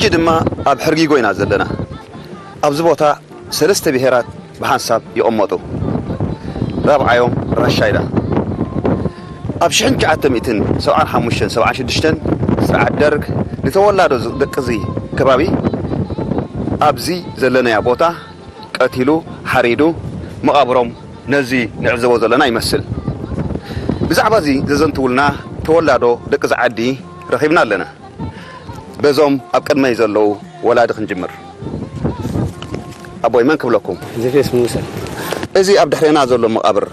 ሕጂ ድማ ኣብ ሕርጊጎ ኢና ዘለና። ኣብዚ ቦታ ሰለስተ ብሄራት ብሓንሳብ ይቕመጡ። ራብዓዮም ራሻይዳ። ኣብ ሽሕን ትሽዓተ ሚእትን ሰብዓን ሓሙሽተን ሰብዓን ሽዱሽተን ስርዓት ደርግ ንተወላዶ ዝ-፣ ደቂ እዚ ከባቢ ኣብዚ ዘለናያ ቦታ ቀቲሉ፣ ሓሪዱ፣ መቓብሮም ነዚ ንዕዘቦ ዘለና ይመስል። ብዛዕባ እዚ ዘዘንትውልና ተወላዶ ደቂ እዚ ዓዲ ረኺብና ኣለና። በዞም ኣብ ቅድመይ ዘለዉ ወላዲ ክንጅምር። ኣቦይ መን ክብለኩም? ዘፌስ ሙሳ። እዚ ኣብ ድሕሬና ዘሎ መቓብር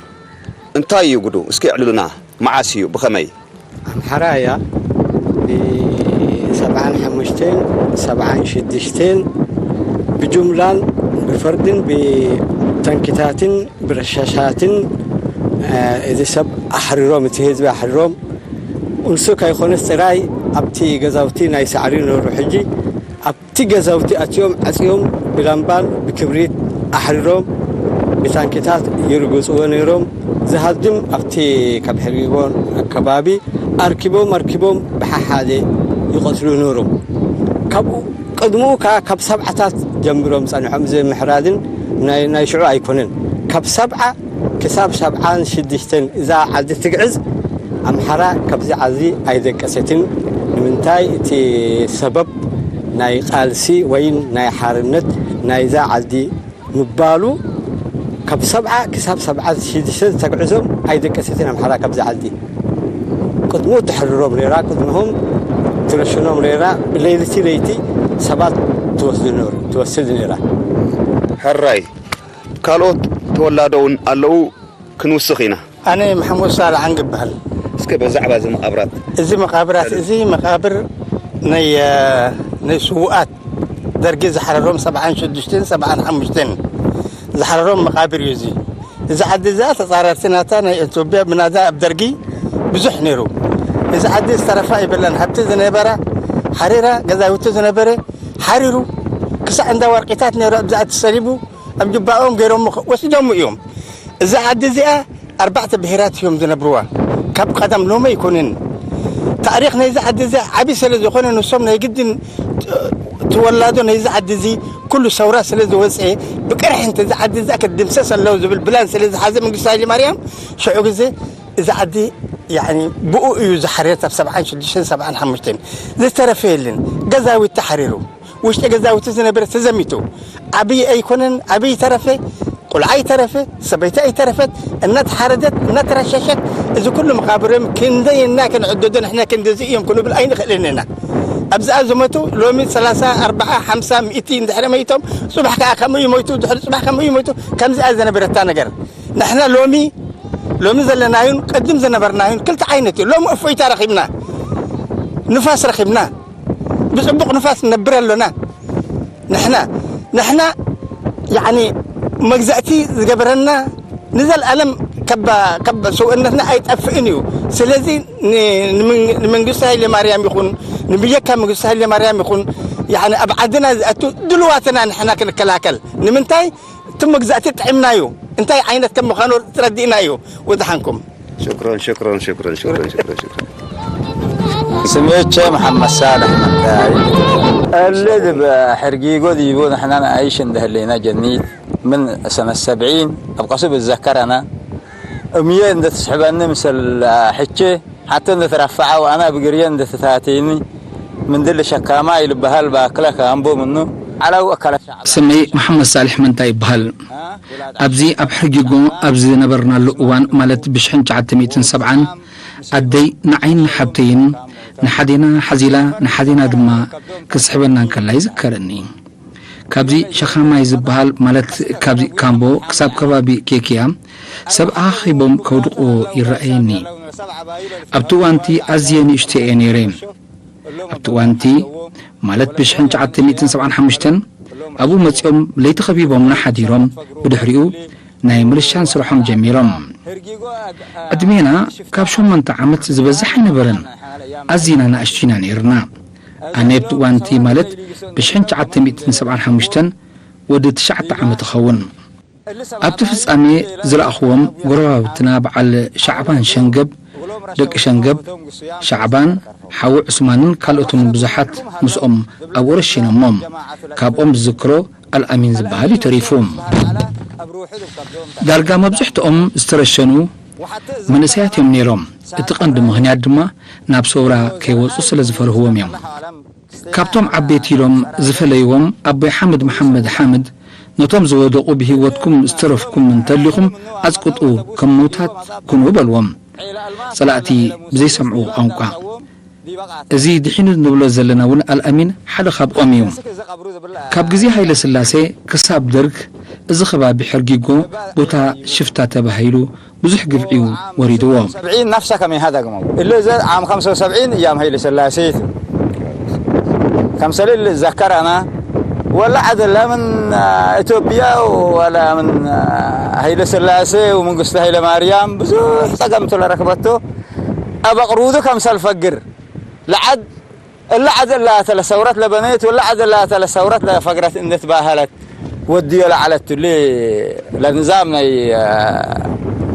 እንታይ እዩ ጉዱ? እስኪ ኣዕልሉና። መዓስ እዩ? ብኸመይ? ኣምሓራ እያ። ብሰብዓን ሓሙሽተን፣ ሰብዓን ሽዱሽተን ብጅምላን ብፈርድን ብታንክታትን ብረሻሻትን፣ እ፣ እዚ ሰብ ኣሕሪሮም፣ እቲ ህዝቢ ኣሕሪሮም። እንሱ ከይኮነስ ጥራይ ኣብቲ ገዛውቲ ናይ ሳዕሪ ነሩ። ሕጂ ኣብቲ ገዛውቲ ኣትዮም ዓጽዮም ብላምባን ብክብሪት ኣሕሪሮም ብታንክታት ይርግጽዎ ነይሮም። ዝሃድም ኣብቲ ካብ ሕርጊጎን ኣከባቢ ኣርኪቦም ኣርኪቦም ብሓሓደ ይቐትሉ ነይሮም። ካብኡ ቅድምኡ ከኣ ካብ ሰብዓታት ጀምሮም ጸኒሖም። እዚ ምሕራድን ናይ፣ ናይ ሽዑ ኣይኮነን። ካብ ሰብዓ ክሳብ ሰብዓን ሽዱሽተን እዛ ዓዲ ትግዕዝ ኣምሓራ ካብዚ ዓዲ ኣይደቀሰትን። ንምንታይ? እቲ ሰበብ ናይ ቃልሲ ወይ ናይ ሓርነት ናይዛ ዓዲ ምባሉ ካብ ሰብዓ ክሳብ ሰብዓን ሽዱሽተን ተግዕዞም ኣይደቀሰትን ኣምሓራ ካብዚ ዓዲ። ቅድሙ ትሕርሮም ነይራ፣ ቅድሚሆም ትረሽኖም ነይራ። ብለይቲ ለይቲ ሰባት ትወስድ ነይሩ፣ ትወስድ ነይራ። ሕራይ፣ ካልኦት ተወላዶ እውን ኣለዉ፣ ክንውስኽ ኢና። ኣነ መሓሙድ ሳልሕ ዓንግ እበሃል። እስከ በዛዕባ እዚ መቓብራት። እዚ መቓብራት እዚ መቓብር ናይ፣ ናይ ስዉኣት ደርጊ ዝሓረሮም ሰብዓን ሽዱሽተን ሰብዓን ሓሙሽተን ዝሓረሮም መቓብር እዩ እዚ። እዚ ዓዲ እዚኣ ተጻራርቲ ናታ ናይ ኢትዮጵያ ብናታ ኣብ ደርጊ ብዙሕ ነይሩ። እዚ ዓዲ ዝተረፋ ኣይበላን። ሃብቲ ዝነበራ ሓሪራ፣ ገዛውቲ ዝነበረ ሓሪሩ፣ ክሳዕ እንዳ ወርቂታት ነይሩ ኣብዛ ተሰሊቡ፣ ኣብ ጅባኦም ገይሮም ወሲዶም እዮም። እዛ ዓዲ እዚኣ ኣርባዕተ ብሄራት እዮም ዝነብርዋ። ካብ ቀደም ሎሚ ኣይኮነን። ታሪኽ ናይዚ ዓዲ እዚ ዓቢ ስለ ዝኾነ ንሶም ናይ ግድን ተወላዶ ናይዚ ዓዲ እዚ ኩሉ ሰውራ ስለ ዝወፀ ብቅርሒ እንተ እዚ ዓዲ እዚ ክትድምሰስ ኣለዎ ዝብል ብላን ስለ ዝሓዘ መንግስቱ ሃይለ ማርያም ሽዑ ግዜ እዚ ዓዲ ያኒ ብኡ እዩ ዝሓረር። ኣብ ሰብዓን ሽዱሽተን ሰብዓን ሓሙሽተን ዝተረፈ የለን። ገዛውቲ ተሓሪሩ፣ ውሽጢ ገዛውቲ ዝነበረ ተዘሚቱ። ዓብዪ ኣይኮነን፣ ዓብዪ ተረፈ፣ ቆልዓ ኣይተረፈ፣ ሰበይቲ ኣይተረፈት፣ እናተሓረደት፣ እናተረሸሸት፣ እዚ ኩሉ መቓብሮም ክንደይ እና ክንዕደዶ ንሕና ክንድዚ እዮም ክንብል ኣይንኽእልን ኢና። ኣብዚኣ ዝሞቱ ሎሚ ሰላሳ፣ ኣርብዓ፣ ሓምሳ፣ ሚእቲ እንድሕሪ መይቶም፣ ጽባሕ ከኣ ከምኡ ይሞይቱ፣ ድሕሪ ጽባሕ ከምኡ ይሞይቱ፣ ከምዚኣ ዝነበረታ ነገር። ንሕና ሎሚ፣ ሎሚ ዘለናዩን ቅድም ዝነበርናዩን ክልተ ዓይነት እዩ። ሎሚ እፎይታ ረኺብና፣ ንፋስ ረኺብና፣ ብጽቡቕ ንፋስ ንነብር ኣሎና። ንሕና፣ ንሕና ያዕኒ መግዛእቲ ዝገበረና ንዘለኣለም ካብ፣ ካብ ሰውእነትና ኣይጠፍእን እዩ። ስለዚ ን-፣ ንመንግ-፣ ንመንግስቲ ሃይለ ማርያም ይኹን፣ ንብየካ መንግስቲ ሃይለ ማርያም ይኹን፣ ያዕኒ ኣብ ዓድና ዝኣቱ ድልዋትና ንሕና ክንከላከል። ንምንታይ? እቲ መግዛእቲ ጥዒምናዩ፣ እንታይ ዓይነት ከም ምዃኑ ተረዲእናዩ። ወድሓንኩም። ሽክሮን፣ ሽክሮን፣ ሽክሮን፣ ሽክሮን፣ ሽክሮን፣ ሽክሮን። ስሜቼ መሓመድ ሳልሕ መካይ። እልድ በሕርጊጎ ዲቦ ንሕና ንኣይሽ እንደህለይና ጀኒት ምን ሰነ ሰብዒን ኣብ ቀሱ ብዘከር ኣና እምየ እንደትስሕበኒ ምሰል ሕቼ ሓቶ እንደተራፈዓ ወኣና ብግርየ እንደተታተይኒ ምንድል ሸካማ ይልበሃል ባክለ ካምቦ ምኑ ዓላው ኣካላት ሸዓብ። ስመይ መሓመድ ሳልሕ መንታ ይበሃል። ኣብዚ ኣብ ሕርጊጎ ኣብ ዝነበርናሉ እዋን ማለት ብሽሕን ትሽዓተ ሚእትን ሰብዓን ኣደይ ንዓይን ንሓብተይን ንሓዴና ሓዚላ ንሓዴና ድማ ክስሕበና እንከላ ይዝከረኒ። ካብዚ ሸኻማይ ዝበሃል ማለት ካብዚ ካምቦ ክሳብ ከባቢ ኬክያ ሰብ ኣኻኺቦም ከውድቕዎ ይረኣየኒ። ኣብቲ እዋንቲ ኣዝየ ንእሽቶ እየ ነይረ። ኣብቲ እዋንቲ ማለት ብሽሕን ትሽዓተ ሚእትን ሰብዓን ሓሙሽተን ኣብኡ መጺኦም ለይቲ ከቢቦምና ሓዲሮም ብድሕሪኡ ናይ ምልሻን ስርሖም ጀሚሮም። ዕድሜና ካብ ሸሞንተ ዓመት ዝበዝሕ ኣይነበረን። ኣዚና ንኣሽቱ ኢና ነይርና። ኣነ ኣብቲ እዋንቲ ማለት ብሽሕን ትሽዓተ ሚእትን ሰብዓን ሓሙሽተን ወዲ ትሽዓተ ዓመት እኸውን። ኣብቲ ፍጻሜ ዝረኣኽዎም ጎረባብትና በዓል ሻዕባን ሸንገብ ደቂ ሸንገብ፣ ሻዕባን፣ ሓዊ ዑስማንን ካልኦትን ብዙሓት ምስኦም ኣብኡ ረሺኖሞም። ካብኦም ዝዝክሮ ኣልኣሚን ዝበሃል እዩ ተሪፉ። ዳርጋ መብዝሕትኦም ዝተረሸኑ መንእሰያት እዮም ነይሮም። እቲ ቀንዲ ምኽንያት ድማ ናብ ሰውራ ከይወጹ ስለ ዝፈርህዎም እዮም። ካብቶም ዓበይቲ ኢሎም ዝፈለይዎም ኣቦይ ሓምድ መሓመድ ሓምድ፣ ነቶም ዝወደቑ ብህይወትኩም ዝተረፍኩም እንተሊኹም ኣጽቅጡ፣ ከም ምውታት ኩኑ በልዎም። ጸላእቲ ብዘይሰምዕዎ ቋንቋ። እዚ ድሒኑ ንብሎ ዘለና እውን ኣልኣሚን ሓደ ካብኦም እዩ። ካብ ግዜ ሃይለ ስላሴ ክሳብ ደርግ እዚ ከባቢ ሕርጊጎ ቦታ ሽፍታ ተባሂሉ ብዙሕ ግፍዒ እዩ ወሪድዎ። سبعين نفسه كم هذا قمو اللي زاد عام خمسة وسبعين أيام هيل سلاسيت كم سليل ذكر أنا ولا عدل لا من آه، إثيوبيا ولا من آه، هيل سلاسي ومن قصة هيل مريم بزوح تقمت لركبته أبقرودو كم سلفقر لعد እላ ዓደላተ ለሰውረት ለበነየት ወላ ዓደላተ ለሰውረት ለፈግረት እንድትባህለት ወድዮ ለዓለትሉ ለንዛም ናይ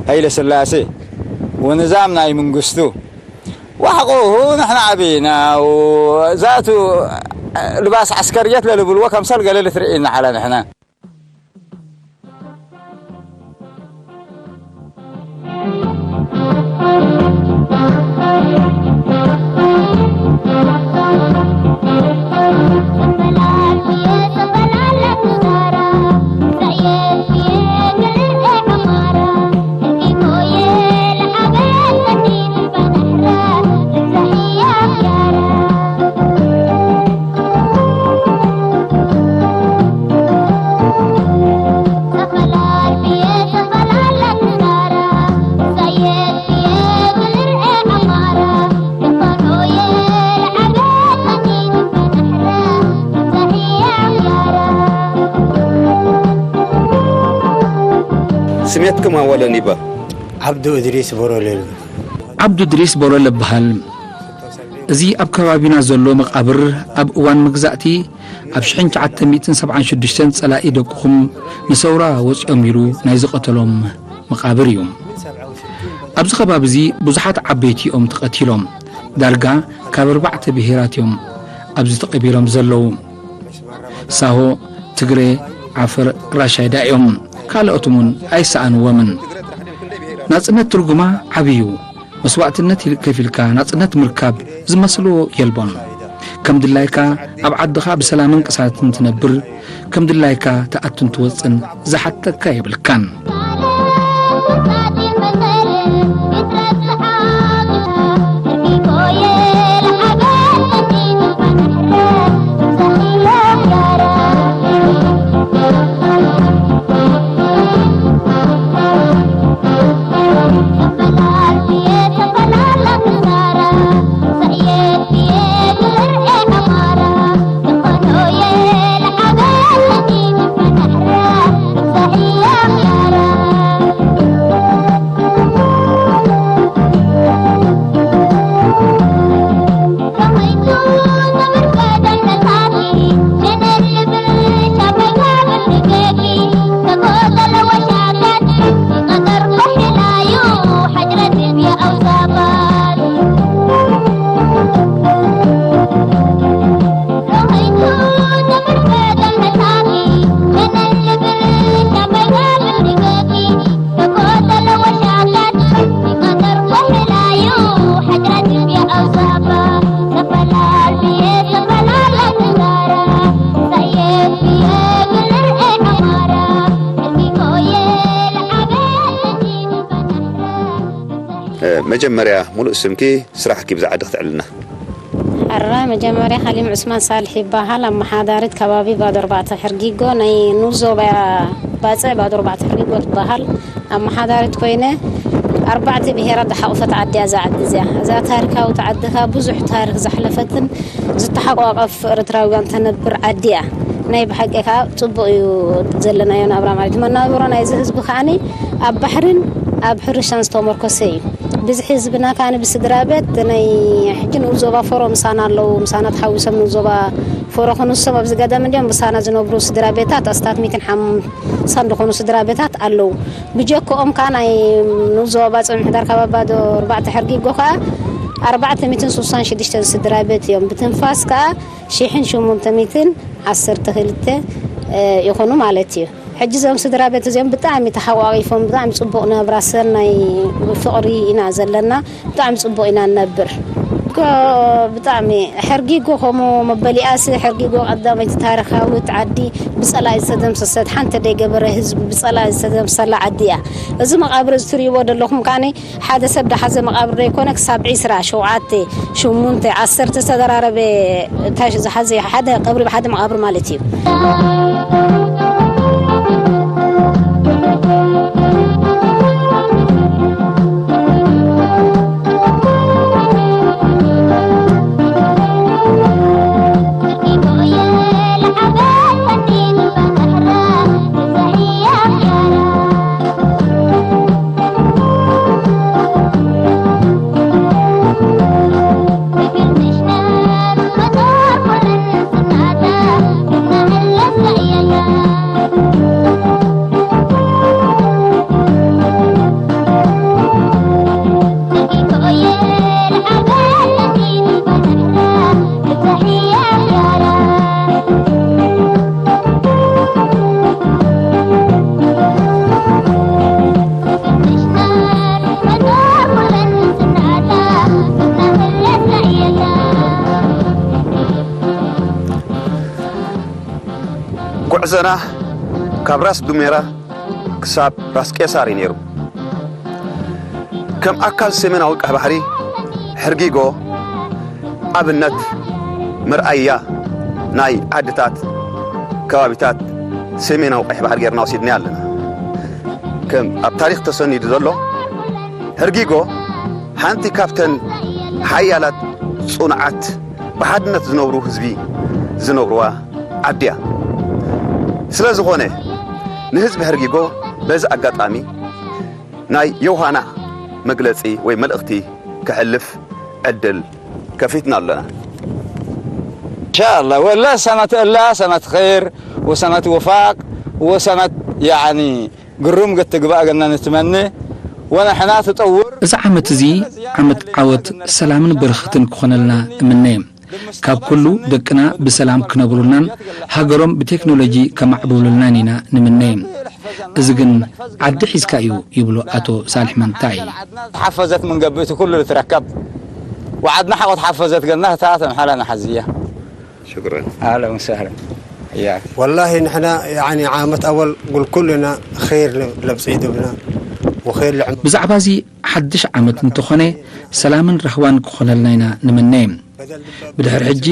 ሃይለ ስላሴ ወንዛም ናይ መንግስቱ ወሐቁሁ ንሕና ዓቢና ዛቱ ልባስ ዓስከርየት ለልብልዎ ከምሰል ገለ ልትርኢና ዓለ ንሕና ስሜትኩም ኣወለን ይባ ዓብዱ እድሪስ ቦሮሌሉ ዓብዱ እድሪስ ቦረለ እበሃል። እዚ ኣብ ከባቢና ዘሎ መቓብር ኣብ እዋን መግዛእቲ ኣብ ሽሕን ትሽዓተ ሚእትን ሰብዓን ሽዱሽተን ጸላኢ ደቅኹም ንሰውራ ወጺኦም ኢሉ ናይ ዝቐተሎም መቓብር እዩ። ኣብዚ ከባቢ እዚ ብዙሓት ዓበይቲ እዮም ተቐቲሎም። ዳርጋ ካብ ኣርባዕተ ብሄራት እዮም ኣብዚ ተቐቢሮም ዘለዉ። ሳሆ፣ ትግሬ፣ ዓፈር፣ ራሻይዳ እዮም። ካልኦት እውን ኣይሰኣንዎምን። ናጽነት ትርጉማ ዓብዩ መስዋእትነት ከፊልካ ናጽነት ምርካብ ዝመስሎ የልቦን። ከም ድላይካ ኣብ ዓድኻ ብሰላምን ቅሳነትን ትነብር፣ ከም ድላይካ ትኣቱን ትወጽን ዝሓተካ የብልካን። መጀመርያ ሙሉእ ስምኪ ስራሕኪ ብዛ ዓዲ ክትዕልና። ሕራይ መጀመርያ ሓሊም ዑስማን ሳልሕ ይበሃል። ኣመሓዳሪት ከባቢ ባዶ ኣርባዕተ ሕርጊጎ ናይ ንኡስ ዞባ ባጽዕ ባዶ ኣርባዕተ ሕርጊጎ ትበሃል ኣመሓዳሪት ኮይነ ኣርባዕተ ብሄራት ዝሓቑፈት ዓዲ እያ እዛ ዓዲ እዚኣ። እዛ ታሪካዊት ዓዲ ከኣ ብዙሕ ታሪክ ዘሕለፈትን ዝተሓቋቐፍ ኤርትራውያን ተነብር ዓዲ እያ። ናይ ብሓቂ ከኣ ጽቡቕ እዩ ዘለናዮ ናብራ ማለት እዩ። መናብሮ ናይዚ ህዝቢ ከኣ ኣብ ባሕርን ኣብ ሕርሻን ዝተመርኮሰ እዩ። ብዝሒ ህዝብና ከኣ ብስድራ ቤት ናይ ሕጂ ንኡስ ዞባ ፎሮ ምሳና ኣለዉ። ምሳና ተሓዊሶም ንኡስ ዞባ ፈረኹ ንሶም ኣብዚ ገዳም እንዲኦም ብሳና ዝነብሩ ስድራ ቤታት ኣስታት ሚእትን ሓምሳን ዝኾኑ ስድራ ቤታት ኣለዉ። ብጀክኦም ከኣ ናይ ንዞባ ጽምሕዳር ከባቢ ባዶ ኣርባዕተ ሕርጊጎ ከኣ ኣርባዕተ ሚእትን ስሳን ሽዱሽተን ስድራ ቤት እዮም። ብትንፋስ ከኣ ሽሕን ሽሙንተ ሚእትን ዓሰርተ ክልተ ይኾኑ ማለት እዩ። ሕጂ እዞም ስድራ ቤት እዚኦም ብጣዕሚ ተሓቋቒፎም ብጣዕሚ ጽቡቕ ናብራ ሰናይ ፍቕሪ ኢና ዘለና። ብጣዕሚ ጽቡቕ ኢና ንነብር። ኮ ብጣዕሚ ሕርጊጎ ከምኡ መበሊኣሲ ሕርጊጎ ቀዳመይቲ ታሪኻዊት ዓዲ ብጸላኢ ዝተደምሰሰት ሓንቲ ደይገበረ ህዝቢ ብጸላኢ ዝተደምሰላ ዓዲ እያ። እዚ መቓብር እዚ ትርእይዎ ዘለኹም ከኣኒ ሓደ ሰብ ደሓዘ መቓብር ዘይኮነ ክሳብ ዒስራ ሸውዓተ ሽሙንተ ዓሰርተ ዝተደራረበ እንታይ ዝሓዘ ሓደ ቀብሪ ብሓደ መቓብር ማለት እዩ። ጉዕዞና ካብ ራስ ዱሜራ ክሳብ ራስ ቄሳር እዩ ነይሩ። ከም ኣካል ሰሜናዊ ቀይሕ ባሕሪ ሕርጊጎ ኣብነት መርኣያ ናይ ዓድታት ከባቢታት ሰሜናዊ ቀይሕ ባሕሪ ጌርና ወሲድና ኣለና። ከም ኣብ ታሪኽ ተሰኒዱ ዘሎ ሕርጊጎ ሓንቲ ካብተን ሓያላት ጽኑዓት ብሓድነት ዝነብሩ ህዝቢ ዝነብርዋ ዓዲ እያ። ስለ ዝኾነ ንህዝቢ ሕርጊጎ በዚ ኣጋጣሚ ናይ ዮሃና መግለጺ ወይ መልእኽቲ ከሕልፍ ዕድል ከፊትና ኣለና። ኢንሻኣላህ ወላ ሰመት እላ ሰመት ኸይር ወሰመት ወፋቅ ወሰመት ያኒ ግሩም ገትግባእ ገና ንትመኒ ወነሕና ትጠውር። እዚ ዓመት እዚ ዓመት ዓወት ሰላምን በረኸትን ክኾነልና እምነ። ካብ ኩሉ ደቅና ብሰላም ክነብሩልናን ሃገሮም ብቴክኖሎጂ ከማዕብሉልናን ኢና ንምነ። እዚ ግን ዓዲ ሒዝካ እዩ ይብሉ ኣቶ ሳልሕ መንታይ። ተሓፈዘት ምን ገብእ እቲ ኩሉ ልትረከብ ወዓድና ሓቆት ሓፈዘት ገና እታ ተምሓላ ንሓዝያ። ሽክረን። ኣህለን ወሰህለን። እያ። ወላሂ ንሕና ያኒ ዓመት ኣወል ጉል ኩልና ኸይር ለብጽ ይድብና ወኸይር ልዕም ብዛዕባ እዚ ሓድሽ ዓመት እንተኾነ ሰላምን ራህዋን ክኾነልና ኢና ንምነ። ብድሕሪ ሕጂ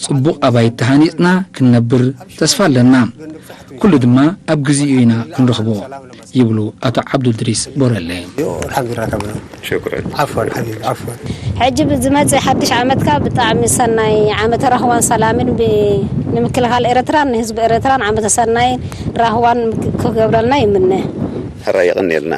ጽቡቕ ኣባይ ተሃኒጽና ክንነብር ተስፋ ኣለና። ኩሉ ድማ ኣብ ግዚኡ ኢና ክንረኽቦ ይብሉ ኣቶ ዓብዱልድሪስ ቦረለ። ኣልሓምዱሊላህ ከብና። ሽክረን። ዓፍወን ሓቢቢ ዓፍወን። ሕጂ ብዝመጽእ ሓድሽ ዓመትካ ብጣዕሚ ሰናይ ዓመተ ራህዋን ሰላምን ብ-፣ ንምክልኻል ኤርትራን ንህዝቢ ኤርትራን ዓመተ ሰናይን ራህዋን ክገብረልና ይምነ። ሕራይ የቐንየልና።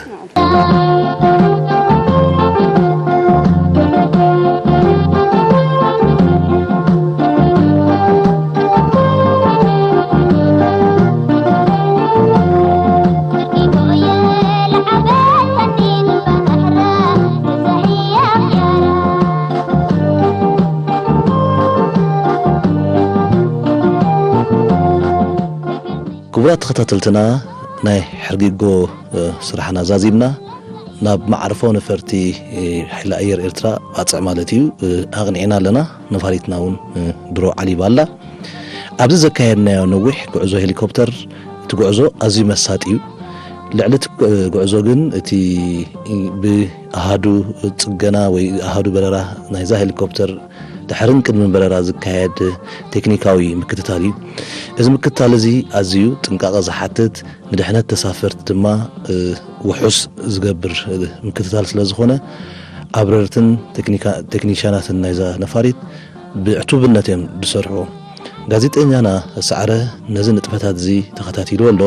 ክቡራት ተኸታተልትና፣ ናይ ሕርጊጎ፣ እ፣ ስራሕና ዛዚምና ናብ መዓርፎ ነፈርቲ፣ እ፣ ሓይሊ ኣየር ኤርትራ ባጽዕ ማለት እዩ፣ እ፣ ኣቕኒዕና ኣለና። ነፋሪትና እውን፣ እ፣ ድሮ ዓሊባ ኣላ። ኣብዚ ዘካየድናዮ ነዊሕ ጉዕዞ ሄሊኮፕተር፣ እቲ ጉዕዞ ኣዝዩ መሳጢ እዩ። ልዕሊ እቲ፣ እ፣ ጉዕዞ ግን እቲ ብኣሃዱ ጽገና ወይ ኣሃዱ በረራ ናይዛ ሄሊኮፕተር ድሕርን ቅድምን በረራ ዝካየድ ቴክኒካዊ ምክትታል እዩ። እዚ ምክትታል እዚ ኣዝዩ ጥንቃቐ ዝሓትት፣ ንድሕነት ተሳፈርቲ ድማ፣ እ፣ ውሑስ ዝገብር፣ እ፣ ምክትታል ስለ ዝኾነ፣ ኣብረርትን ቴክኒካ-፣ ቴክኒሽያናትን ናይዛ ነፋሪት ብዕቱብነት እዮም ዝሰርሑ። ጋዜጠኛና ሰዓረ ነዚ ንጥፈታት እዚ ተኸታቲልዎ ኣሎ።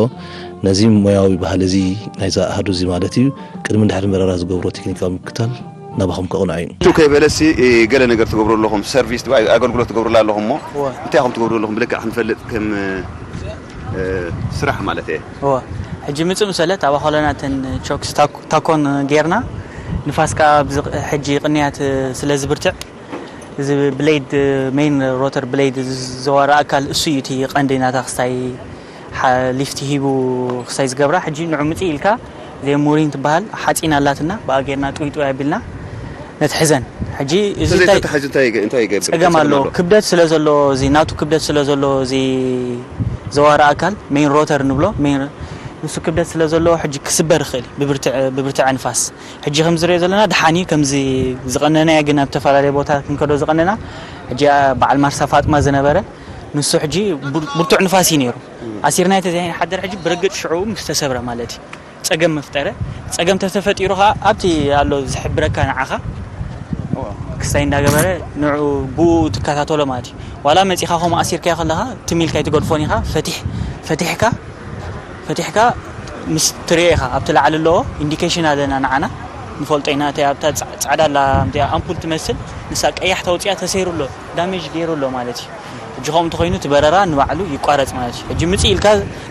ነዚ ሞያዊ ባህሊ እዚ ናይዛ ኣሃዱ እዚ ማለት እዩ፣ ቅድሚ ድሕሪ በረራ ዝገብሮ ቴክኒካዊ ምክትታል ናባኹም ከቕንዖ እዩ። ቱ ከይበለሲ ገለ ነገር ትገብሩ ኣለኹም፣ ሰርቪስ ኣገልግሎት ትገብሩላ ኣለኹም እሞ እወ። እንታይ ኢኹም ትገብሩ ኣለኹም ብልክዕ ክንፈልጥ ከም እ፣ ስራሕ ማለት እየ። እወ። ሕጂ ምጽእ ምስ በለት ኣብ ኣኾለና እተን ቾክስ ታኮ- ታኮን ጌርና ንፋስ ከዓ ኣብዚ ሕጂ ቅንያት ስለ ዝብርትዕ እዚ ብሌድ ሜን ሮተር ብሌድ ዝዘዋረ ኣካል እሱ እዩ እቲ ቀንዲ ናታ ክስታይ ሓ- ሊፍት ሂቡ ክስታይ ዝገብራ። ሕጂ ንዑ ምጽእ ኢልካ እዚኣ ሙሪን ትበሃል ሓፂን ኣላትና ብኣ ጌርና ጥውይ ጥውይ ኣቢልና ነትሕዘን። ሕጂ እዚ ስለዚ እንታይ ተታሒዙ እንታይ ይገ- እንታይ ይገብር? ጸገም ኣሎ። ኣሎ። ክብደት ስለ ዘሎ እዚ ናቱ ክብደት ስለ ዘሎ እዚ ዘዋሪ ኣካል ሜን ሮተር ንብሎ ሜን ንሱ ክብደት ስለ ዘለዎ ሕጂ ክስበር ይኽእል እዩ ብብርትዕ ብብርትዐ ንፋስ። ሕጂ ከም ዝሪኦ ዘለና ድሓን እዩ ከምዚ ዝቐነና እያ፣ ግን ኣብ ተፈላለየ ቦታ ክንከዶ ዝቐነና። ሕጂ በዓል ማርሳ ፋጥማ ዝነበረ ንሱ ሕጂ ብር- ብርቱዕ ንፋስ እዩ ነይሩ። ኣሲርና ተዘይሓደር ሕጂ ብርግጽ ሽዑ ምስ ተሰብረ ማለት እዩ። ጸገም መፍጠረ። ጸገም ተተፈጢሩ ኸዓ ኣብቲ ኣሎ ዝሕብረካ ንዓኻ ክስታይ እንዳገበረ ንዑ ብኡ ትከታተሎ ማለት እዩ። ዋላ መጺኻ ከምኡ ኣሲርካዮ ከለኻ ትም ኢልካ ኣይትገድፎን ኢኻ። ፈቲሕ ፈቲሕካ ፈቲሕካ ምስ ትሪኦ ኢኻ ኣብቲ ላዕሊ ኣለዎ ኢንዲኬሽን ኣለና ንዓና ንፈልጦ ኢና። እታ ኣብታ ጻ- ጻዕዳ ኣላ እምቲኣ ኣምፑል ትመስል ንሳ ቀያሕ ተውፅያ ተሰይሩ ኣሎ ዳሜጅ ገይሩ ኣሎ ማለት እዩ። ሕጂ ከምኡ እንተኮይኑ እቲ በረራ ንባዕሉ ይቋረጽ ማለት እዩ። ሕጂ ምጽእ ኢልካ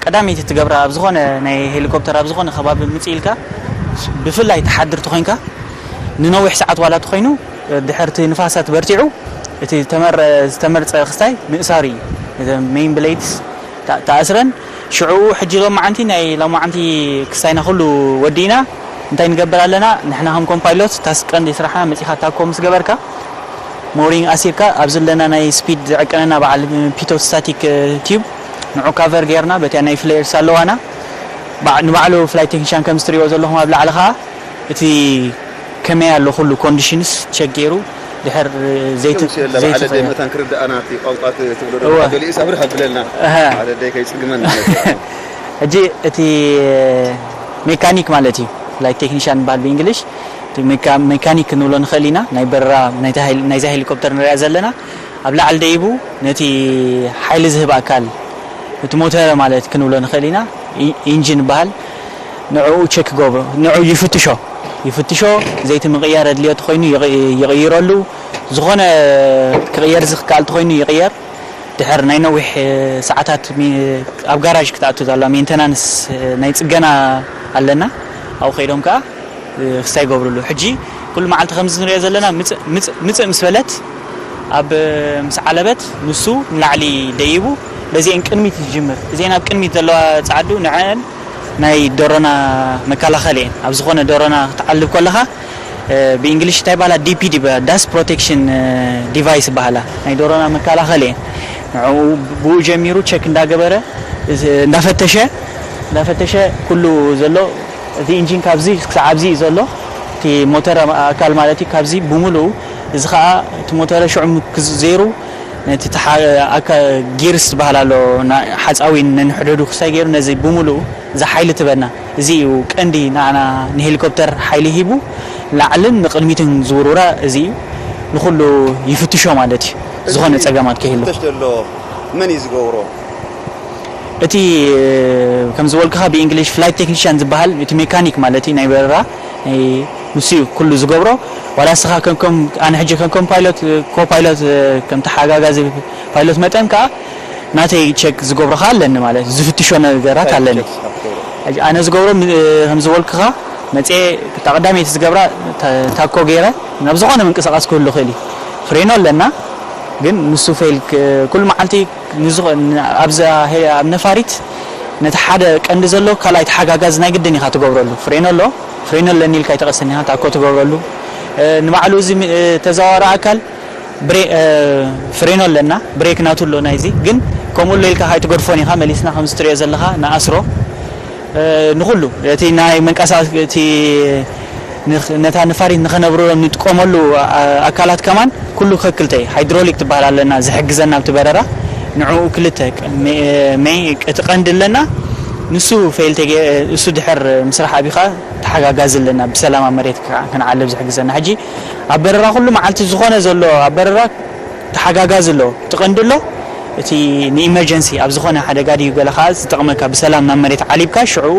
ቀዳመይቲ ትገብራ ኣብ ዝኾነ ናይ ሄሊኮፕተር ኣብ ዝኾነ ከባቢ ምጽእ ኢልካ ብፍላይ ትሓድር ተኮይንካ ንነዊሕ ሰዓት ዋላ ተኮይኑ ድሕርቲ ንፋሳት በርቲዑ እቲ ዝተመረ ዝተመርጸ ክስታይ ምእሳር እዩ። እዚ ሜን ብሌድስ ተኣስረን ሽዑ ሕጂ ሎማዓንቲ ናይ ሎማዓንቲ ክስታይና ኩሉ ወዲእና እንታይ ንገብር ኣለና ንሕና ከም ኮምፓይሎት ታስክ ቀንዲ ስራሕና መጺኻ ታኮ ምስ ገበርካ ሞሪንግ ኣሲርካ ኣብዚ ዘለና ናይ ስፒድ ዝዕቅነና በዓል ፒቶት ስታቲክ ቲዩብ ንዑ ካቨር ጌርና በቲያ ናይ ፍሌርስ ኣለዋና ንባዕሉ ፍላይ ቴክኒሻን ከም ዝትሪኦ ዘለኹም ኣብ ላዕሊ ከዓ እቲ ከመይ ኣሎ ኩሉ ኮንዲሽንስ ቸክ ገይሩ ድሕር ዘይት ምስ የለ በዓል ደይ መታን ክርድኣና እቲ ቋንቋ ትብሎ ገሊኡ ኣብርህ ኣብለልና ሓደ ደይ ከይፅግመን ሕጂ እቲ ሜካኒክ ማለት እዩ ፍላይ ቴክኒሻን በሃል ብእንግሊሽ ሜካኒክ ክንብሎ ንኽእል ኢና ናይ በረራ ናይዛ ሄሊኮፕተር ንሪኣ ዘለና ኣብ ላዕሊ ደይቡ ነቲ ሓይሊ ዝህብ ኣካል እቲ ሞተረ ማለት ክንብሎ ንኽእል ኢና ኢንጂን ይበሃል ንዕኡ ቸክ ገብሮ ንዑ ይፍትሾ ይፍትሾ ዘይቲ ምቕያር ኣድልዮ ተኮይኑ ይቕይረሉ ዝኾነ ክቕየር ዝክኣል ተኮይኑ ይቕየር ድሕር ናይ ነዊሕ ሰዓታት ኣብ ጋራዥ ክትኣቱ ዛላ ሜንተናንስ ናይ ፅገና ኣለና ኣብኡ ከይዶም ከዓ ክስታይ ይገብርሉ ሕጂ ኩሉ መዓልቲ ከምዚ ንሪኦ ዘለና ምፅእ ምስ በለት ኣብ ምስ ዓለበት ንሱ ንላዕሊ ደይቡ በዚአን ቅድሚት ዝጅምር እዚአን ኣብ ቅድሚት ዘለዋ ፃዓዱ ንዐን ናይ ዶሮና መከላኸሊ እየን ኣብ ዝኾነ ዶሮና ክትዓልብ ከለኻ ብእንግሊሽ እንታይ ባላ ዲፒዲ ዳስ ፕሮቴክሽን ዲቫይስ ይበሃላ ናይ ዶሮና መከላኸሊ እየን ንዕኡ ብኡ ጀሚሩ ቸክ እንዳገበረ እንዳፈተሸ እንዳፈተሸ ኩሉ ዘሎ እቲ ኢንጂን ካብዚ ክሳዕ ኣብዚ እዩ ዘሎ እቲ ሞተር ኣካል ማለት እዩ ካብዚ ብምሉኡ እዚ ከዓ እቲ ሞተረ ሽዑ ዘይሩ ነቲ ጊርስ ዝበሃል ኣሎ ሓፃዊ ነንሕደዱ ክሳይ ገይሩ ነዚ ብምሉኡ እዚ ሓይሊ ትበና እዚ እዩ ቀንዲ ንዓና ንሄሊኮፕተር ሓይሊ ሂቡ ላዕልን ንቅድሚትን ዝውርውራ እዚ እዩ ንኩሉ ይፍትሾ ማለት እዩ ዝኾነ ፀገማት ከይህሉ መን እዩ ዝገብሮ እቲ ከም ዝበልኩኻ ብእንግሊሽ ፍላይት ቴክኒሽያን ዝበሃል እቲ ሜካኒክ ማለት እዩ ናይ በረራ ንሱ እዩ ኩሉ ዝገብሮ ዋላ ስኻ ከምከም ኣነ ሕጂ ከምከም ፓይሎት ኮፓይሎት ከም ተሓጋጋዚ ፓይሎት መጠን ከዓ ናተይ ቸክ ዝገብሮ ከዓ ኣለኒ ማለት ዝፍትሾ ነገራት ኣለኒ ኣነ ዝገብሮ ከም ዝበልኩኻ መፅኤ ተቐዳመይቲ ዝገብራ ታኮ ገይረ ናብ ዝኾነ ምንቅስቃስ ክህሉ ክእል እዩ ፍሬኖ ኣለና ግን ንሱ ፌል ኩሉ መዓልቲ ኣብዚ ኣብ ነፋሪት ነቲ ሓደ ቀንዲ ዘሎ ካልኣይ ተሓጋጋዚ ናይ ግድን ኢኻ ትገብረሉ ፍሬኖ ኣሎ ፍሬኖ ኣለኒ ኢልካ ኣይተቐስን ኢኻ ታኮ ትገብረሉ ንባዕሉ እዚ ተዘዋዋሪ ኣካል ፍሬኖ ኣለና ብሬክ ናቱ ኣሎ ናይዚ ግን ከምኡ ኣሎ ኢልካ ካይትገድፎን ኢኻ መሊስና ከምዚ ትሪኦ ዘለኻ ንኣስሮ ንኩሉ እቲ ናይ መንቀሳቀስ እቲ ነታ ነፋሪት ንኸነብርሎም ንጥቀመሉ ኣካላት ከማን ኩሉ ከክልተ ሃይድሮሊክ ትበሃል ኣለና ዝሕግዘና ኣብቲ በረራ ንዕኡ ክልተ ሜይ እቲ ቀንዲ ኣለና ንሱ ፌል እሱ ድሕር ምስራሕ ኣቢኻ ተሓጋጋዚ ኣለና ብሰላም ኣብ መሬት ክንዓልብ ዝሕግዘና ሕጂ ኣብ በረራ ኩሉ መዓልቲ ዝኾነ ዘሎ ኣብ በረራ ተሓጋጋዚ ኣሎ ትቐንዲ ኣሎ እቲ ንኢመርጀንሲ ኣብ ዝኾነ ሓደጋ ድዩ ገለ ከዓ ዝጠቕመካ ብሰላም ናብ መሬት ዓሊብካ ሽዑ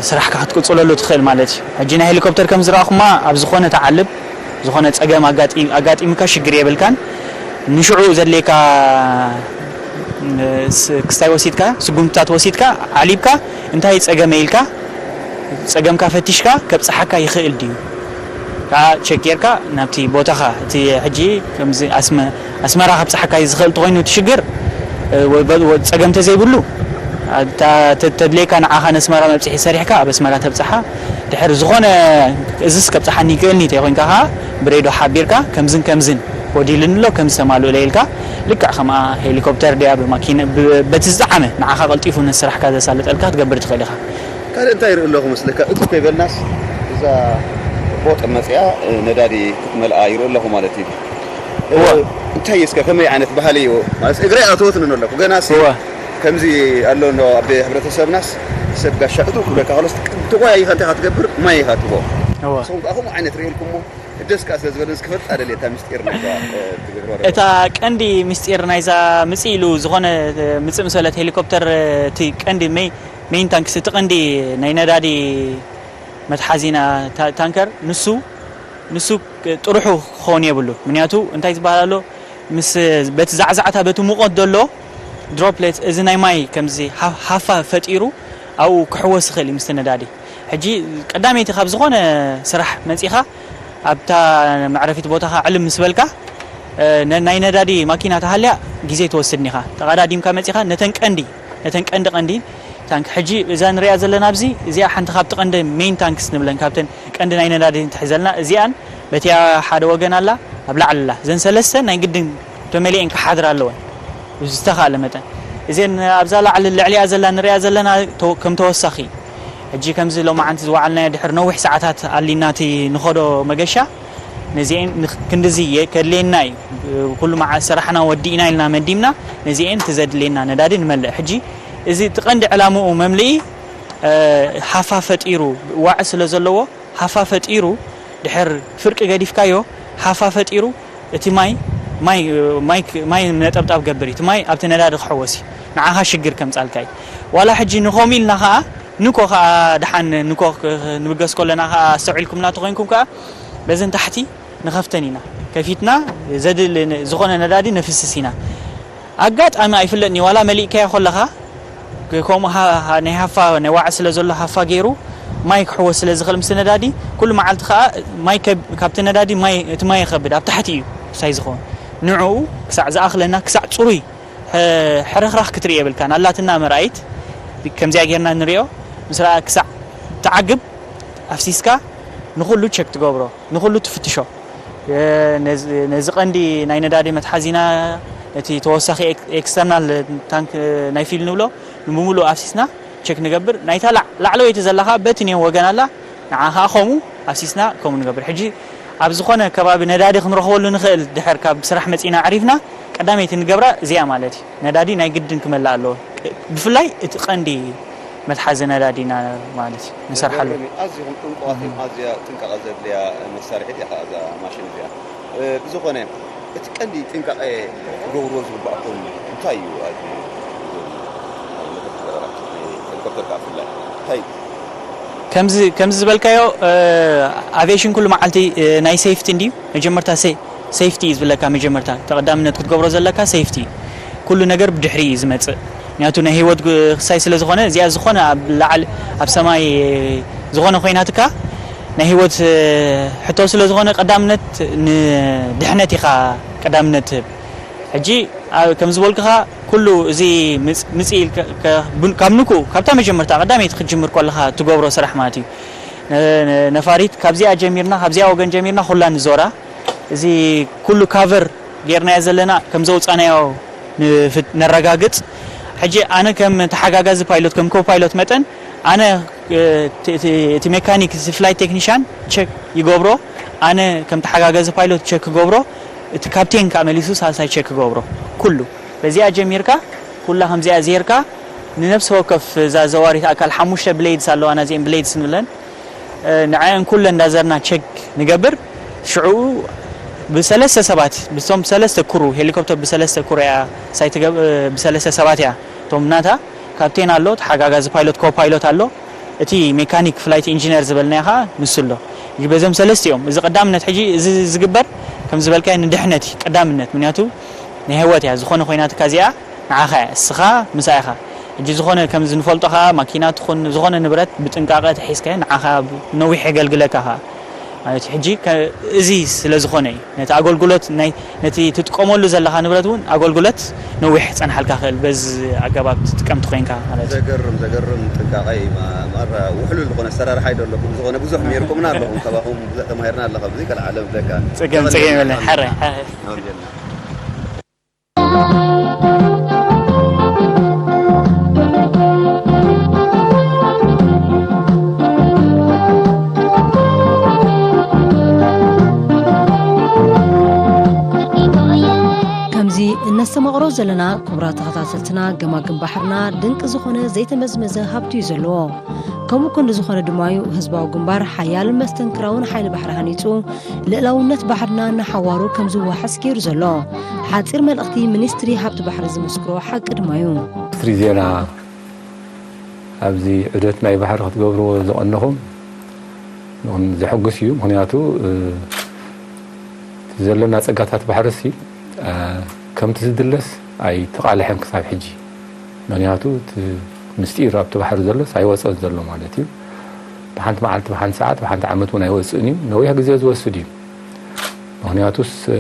ስራሕካ ክትቅፅለሉ ትኽእል ማለት እዩ። ሕጂ ናይ ሄሊኮፕተር ከም ዝረኣኹማ ኣብ ዝኾነ ተዓልብ፣ ዝኾነ ፀገም ኣጋጢ- ኣጋጢምካ ሽግር የብልካን። ንሽዑ ዘድልየካ ስ- ክስታይ ወሲድካ፣ ስጉምትታት ወሲድካ፣ ዓሊብካ እንታይ ፀገመ ኢልካ ፀገምካ ፈቲሽካ ከብፅሓካ ይኽእል ድዩ? ከዓ ቸክ ጌርካ ናብቲ ቦታኻ፣ እቲ ሕጂ ከምዚ ኣስመ- ኣስመራ ከብፅሓካ ዝኽእል እንተኾይኑ እቲ ሽግር፣ እ፣ ወ- ወ- ጸገም ተዘይብሉ፣ እታ ተ- ተድልየካ ንዓኻ ነስመራ መብጽሒ ሰሪሕካ ኣብ ኣስመራ ተብጽሓ። ድሕር ዝኾነ እዝስ ከብጽሓኒ ይክእልኒ እንተይኮይንካ ከኣ ብሬዶ ሓቢርካ ከምዝን ከምዝን ጎዲልኒ ኣሎ፣ ከምዚ ተማልኡለ ኢልካ፣ ልክዕ ከምኣ ሄሊኮፕተር ድያ ብማኪና ብ- በቲ ዝጠዓመ ንዓኻ ቀልጢፉ ነስራሕካ ዘሳልጠልካ ክትገብር ትኽእል ኢኻ። ካልእ እንታይ ይርኢ ኣለኹ መስለካ? እኩብ ከይበልናስ እዛ ቦጥ መጽያ፣ እ፣ ነዳዲ ክትመልኣ ይርኢ ኣለኹ ማለት እዩ። እ፣ እወ። እንታይ እስከ ከመይ ዓይነት ባህሊ እዩ? ማለት እግረይ ኣተወትንን ኣለኹ። ገናስ እወ። ከምዚ ኣሎ እንዶ ኣብ ሕብረተሰብናስ ሰብ ጋሻ እቱ ክብለካ ከሎስ ተቆያይኻ እንታይ ኢኻ ትገብር? ማይ ኢኻ ትቦ። እወ። ንስኹም ከኣ ከምኡ ዓይነት ርእየልኩሞ ደስ ከኣ ስለ ዝበለንስ ክፈልጣ ደልየ እታ ምስጢር ናይዛ፣ እ፣ ትገብሮ ዘለኹ። እታ ቀንዲ ምስጢር ናይዛ ምጽእ ኢሉ ዝኾነ፣ እ፣ ምጽእ ምስ በለት ሄሊኮፕተር፣ እ፣ እቲ ቀንዲ ሜይ- ሜይን ታንክስ እቲ ቀንዲ ናይ ነዳዲ መትሓዚና ታ- ታንከር ንሱ ንሱ ጥርሑ ክኸውን የብሉ። ምክንያቱ እንታይ ዝበሃል ኣሎ? ምስ በቲ ዛዕዛዕታ በቲ ሙቐት ዘሎ ድሮፕሌት እዚ ናይ ማይ ከምዚ ሃ- ሃፋ ፈጢሩ ኣብኡ ክሕወስ ይኽእል እዩ ምስቲ ነዳዲ። ሕጂ ቀዳመይቲ ካብ ዝኾነ ስራሕ መጺኻ ኣብታ መዕረፊት ቦታኻ ዕልም ምስ በልካ፣ እ፣ ነ- ናይ ነዳዲ ማኪና ተሃልያ ግዜ ትወስድኒ ኢኻ። ተቐዳዲምካ መጺኻ ነተን ቀንዲ ነተን ቀንዲ ቀንዲ ታንክ ሕጂ እዛ ንሪኣ ዘለና ኣብዚ እዚኣ ሓንቲ ካብቲ ቀንዲ ሜይን ታንክስ ንብለን ካብተን ቀንዲ ናይ ነዳዲ ትሕዘልና እዚኣን በቲያ ሓደ ወገን ኣላ ኣብ ላዕሊ ኣላ እዘን ሰለስተ ናይ ግድን ተመሊኤን ክሓድራ ኣለወን ብዝተኻእለ መጠን እዘን ኣብዛ ላዕሊ ልዕሊኣ ዘላ ንሪኣ ዘለና ተወ- ከም ተወሳኺ ሕጂ ከምዚ ሎማዓንቲ ዝወዓልናዮ ድሕሪ ነዊሕ ሰዓታት ኣሊና እቲ ንኸዶ መገሻ ነዚኤን ንኽ- ክንድዚ የ- ከድልየና እዩ ኩሉ መዓ ስራሕና ወዲእና ኢልና መዲምና ነዚኤን እቲ ዘድልየና ነዳዲ ንመልእ ሕጂ እዚ እቲ ቀንዲ ዕላምኡ መምልኢ እ፣ ሃፋ ፈጢሩ ዋዒ ስለ ዘለዎ ሃፋ ፈጢሩ ድሕር ፍርቂ ገዲፍካዮ ሃፋ ፈጢሩ እቲ ማይ ማይ ማይ ማይ ነጠብጣብ ገብር እዩ እቲ ማይ ኣብቲ ነዳዲ ክሕወስ እዩ ንዓኻ ሽግር ከምጻልካ እዩ ዋላ ሕጂ ንኸም ኢልና ኸኣ ንኮ ኸኣ ድሓን ንኮ ክ- ንብገስ ከለና ኸኣ ኣስተውዒልኩምና ተኾይንኩም ከኣ በዘን ታሕቲ ንኸፍተን ኢና ከፊትና ዘድሊ ን- ዝኾነ ነዳዲ ነፍስስ ኢና ኣጋጣሚ ኣይፍለጥን እዩ ዋላ መሊእካዮ ከለኻ ግ- ከምኡ ሃ- ሃ- ናይ ሃፋ ናይ ዋዒ ስለ ዘሎ ሃፋ ገይሩ ማይ ክሕወስ ስለ ዝኽእል ምስ ነዳዲ ኩሉ መዓልቲ ከዓ ማይ ከብ- ካብቲ ነዳዲ ማይ እቲ ማይ የኸብድ ኣብ ታሕቲ እዩ ሳይ ዝኸውን ንዕኡ ክሳዕ ዝኣኽለና ክሳዕ ፅሩይ ሕ- ሕርኽራኽ ክትርኢ የብልካን ኣላትና መርኣይት ከምዚኣ ጌርና ንሪኦ ምስ ረኣ ክሳዕ ትዓግብ ኣፍሲስካ ንኹሉ ቸክ ትገብሮ ንኹሉ ትፍትሾ ነዚ ቀንዲ ናይ ነዳዲ መትሓዚና ነቲ ተወሳኺ ኤክስተርናል ታንክ ናይ ፊል ንብሎ ንምሉእ ኣፍሲስና ቸክ ንገብር ናይታ ላዕለወይቲ ዘለኻ በቲ ኔው ወገን ኣላ ንዓ ከዓ ከምኡ ኣፍሲስና ከምኡ ንገብር ሕጂ ኣብ ዝኾነ ከባቢ ነዳዲ ክንረኽበሉ ንኽእል ድሕር ካብ ስራሕ መፂና ኣዕሪፍና ቀዳመይቲ ንገብራ እዚኣ ማለት እዩ ነዳዲ ናይ ግድን ክመልእ ኣለዎ ብፍላይ እቲ ቀንዲ መትሓዚ ነዳዲና ማለት እዩ ንሰርሓሉ። ኣዝኹም ጥንቁቓት እዮም። ኣዝያ ጥንቃቐ ዘድልያ መሳርሒት እያ እዛ ማሽን እዚኣ። ብዝኾነ እቲ ቀንዲ ጥንቃቐ ክገብርዎ ዝግባኣኩም እንታይ እዩ? ኣብዚ ሄሊኮፕተር ከዓ ብፍላይ እንታይ ከምዚ ከምዚ ዝበልካዮ ኣቪዬሽን ኩሉ መዓልቲ ናይ ሴፍቲ እንድዩ መጀመርታ ሴፍቲ እዩ ዝብለካ መጀመርታ ተቐዳምነት ክትገብሮ ዘለካ ሴፍቲ እዩ ኩሉ ነገር ብድሕሪ እዩ ዝመፅእ ምክንያቱ ናይ ህይወት ክሳይ ስለ ዝኾነ እዚኣ ዝኾነ ኣብ ላዕሊ ኣብ ሰማይ ዝኾነ ኮይናትካ ናይ ህይወት ሕቶ ስለ ዝኾነ ቀዳምነት ንድሕነት ኢኻ ቀዳምነት ትህብ ሕጂ ከም ዝበልኩኻ ኩሉ እዚ ምፅ ኢል ካብ ንኩ ካብታ መጀመርታ ቀዳመይቲ ክትጅምር ከለኻ ትገብሮ ስራሕ ማለት እዩ ነፋሪት ካብዚኣ ጀሚርና ካብዚኣ ወገን ጀሚርና ኩላ ንዞራ እዚ ኩሉ ካቨር ጌርናዮ ዘለና ከም ዘውፃናዮ ነረጋግፅ ሕጂ ኣነ ከም ተሓጋጋዚ ፓይሎት ከም ኮፓይሎት መጠን ኣነ እቲ ሜካኒክ እዚ ፍላይት ቴክኒሻን ቸክ ይገብሮ ኣነ ከም ተሓጋጋዚ ፓይሎት ቸክ ክገብሮ እቲ ካፕቴን ከዓ መሊሱ ሳልሳይ ቸክ ክገብሮ ኩሉ በዚኣ ጀሚርካ ኩላ ከምዚኣ ዜርካ ንነብሲ ወከፍ እዛ ዘዋሪት ኣካል ሓሙሽተ ብሌድስ ኣለዋና እዚአን ብሌድስ ንብለን ንዐን ኩለን እንዳዘርና ቸክ ንገብር ሽዑ ብሰለስተ ሰባት ብቶም ሰለስተ ኩሩ ሄሊኮፕተር ብሰለስተ ኩሩ እያ ሳይትገብ ብሰለስተ ሰባት እያ እቶም ናታ ካፕቴን ኣሎ ተሓጋጋዚ ፓይሎት ኮ ፓይሎት ኣሎ እቲ ሜካኒክ ፍላይት ኢንጂነር ዝበልናዮ ኸዓ ንሱ ኣሎ። ሕጂ በዞም ሰለስቲኦም፣ እዚ ቀዳምነት ሕጂ እዚ ዝግበር ከም ዝበልካዮ ንድሕነት እዩ ቀዳምነት። ምክንያቱ ናይ ህይወት እያ ዝኾነ ኮይናትካ እዚኣ ንዓኻ እያ፣ እስኻ ምሳኻ ኢኻ። ሕጂ ዝኾነ ከም ዝንፈልጦ ኸዓ ማኪና ትኹን ዝኾነ ንብረት ብጥንቃቐ ተሒዝካዮ ንዓኻ ነዊሕ የገልግለካ ኸዓ። ማለት እዩ። ሕጂ ከ-፣ እዚ ስለ ዝኾነ እዩ። ነቲ ኣገልግሎት ናይ፣ ነቲ ትጥቀመሉ ዘለኻ ንብረት እውን ኣገልግሎት ነዊሕ ጸንሓልካ ክእል በዚ ኣገባብ ትጥቀም ተኾይንካ ማለት እዩ። ዘገርም፣ ዘገርም ጥንቃቐ እዩ። ማ-፣ ማራ ውሕሉል ዝኾነ ኣሰራርሓ እዩ ዘለኩም። ዝኾነ ብዙሕ ሜርኩምና ኣለኹም። ካባኹም ብዙሕ ተማሂርና ኣለኻ። ብዙይ ካልእ ዓለም ብለካ። ጸገም፣ ጸገም የለን። ሓረ፣ ሓረ። ኣምጀና። ከምዚ እነስተማቕሮ ዘለና ክቡራት ተኸታተልትና፣ ገማግም ባሕርና ድንቂ ዝኾነ ዘይተመዝመዘ ሃብቲ እዩ ዘለዎ። ከምኡ ክንዲ ዝኾነ ድማ እዩ ህዝባዊ ግንባር ሓያልን መስተንክራውን ሓይሊ ባሕሪ ሃኒጹ፣ ልእላውነት ባሕርና እናሓዋሩ ከም ዝወሓስ ገይሩ ዘሎ። ሓጺር መልእኽቲ ሚኒስትሪ ሃብቲ ባሕሪ ዝምስክሮ ሓቂ ድማ እዩ። ሚኒስትሪ ዜና፣ ኣብዚ ዑደት ናይ ባሕሪ ክትገብርዎ ዝቐነኹም ንኹን ዘሐጉስ እዩ። ምኽንያቱ፣ እ፣ እቲ ዘለና ጸጋታት ባሕርሲ፣ እ፣ ከምቲ ዝድለስ ኣይተቓልሐን ክሳብ ሕጂ። ምኽንያቱ እቲ ምስጢር ኣብቲ ባሕሪ ዘሎስ ኣይወጸን ዘሎ ማለት እዩ። ብሓንቲ መዓልቲ፣ ብሓንቲ ሰዓት፣ ብሓንቲ ዓመት እውን ኣይወጽእን እዩ። ነዊሕ ግዜ ዝወስድ እዩ። ምኽንያቱስ፣ እ፣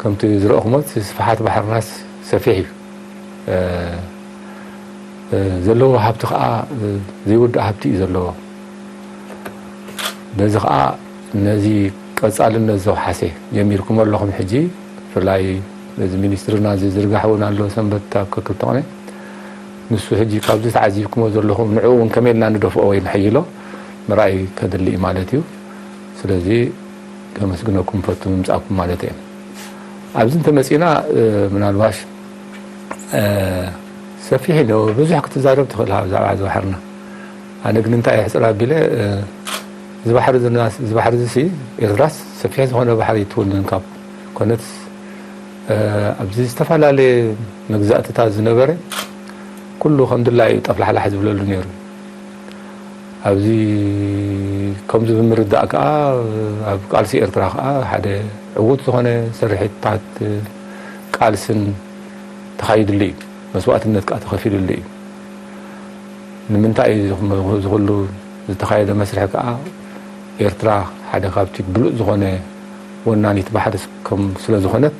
ከምቲ ዝረእኹሞት ስፍሓት ባሕርናስ ሰፊሕ እዩ። እ፣ እ፣ ዘለዎ ሃብቲ ኸዓ፣ እ፣ ዘይውዳእ ሃብቲ እዩ ዘለዎ። በዚ ኸዓ ነዚ ቀጻልነት ዘውሓሰ ጀሚርኩሞ ኣለኹም። ሕጂ ብፍላይ በዚ ሚኒስትርና ዝዝርጋሕ እውን ኣሎ፣ ሰንበት ኣብ ከክልተ ቅነ። ንሱ ሕጂ ካብዚ ተዓዚብኩሞ ዘለኹም ንዕኡ እውን ከመይ ኢልና ንደፍኦ ወይ ንሕይሎ ምርኣይ ከድሊ እዩ ማለት እዩ። ስለዚ ከመስግነኩም ፈቱ ምምጻእኩም ማለት እየ። ኣብዚ እንተመጺና፣ እ፣ ምናልባሽ፣ እ፣ ሰፊሕ እዩ፣ ብዙሕ ክትዛረብ ትኽእል ብዛዕባ እዚ ባሕርና። ኣነ ግን እንታይ የሕጽር ኣቢለ፣ እ፣ እዚ ባሕሪ ዝና-፣ እዚ ባሕሪ እዚ ሲ ኤርትራስ ሰፊሕ ዝኾነ ባሕሪ ትውንን ካብ ኮነትስ፣ እ፣ ኣብዚ ዝተፈላለየ መግዛእትታት ዝነበረ ኩሉ ከም ድላዩ እዩ ጠፍላሕላሕ ዝብለሉ ነይሩ። ኣብዚ ከምዚ ብምርዳእ ከኣ ኣብ ቃልሲ ኤርትራ ከኣ ሓደ ዕዉት ዝኾነ ስርሒታት ቃልስን ተኻይድሉ እዩ። መስዋእትነት ከኣ ተኸፊልሉ እዩ። ንምንታይ እዩ እዚ ኩ-፣ እዚ ኩሉ ዝተኻየደ መስርሕ ከኣ ኤርትራ ሓደ ካብቲ ብሉጽ ዝኾነ ወናኒት ባሕሪ ከም ስለ ዝኾነት፣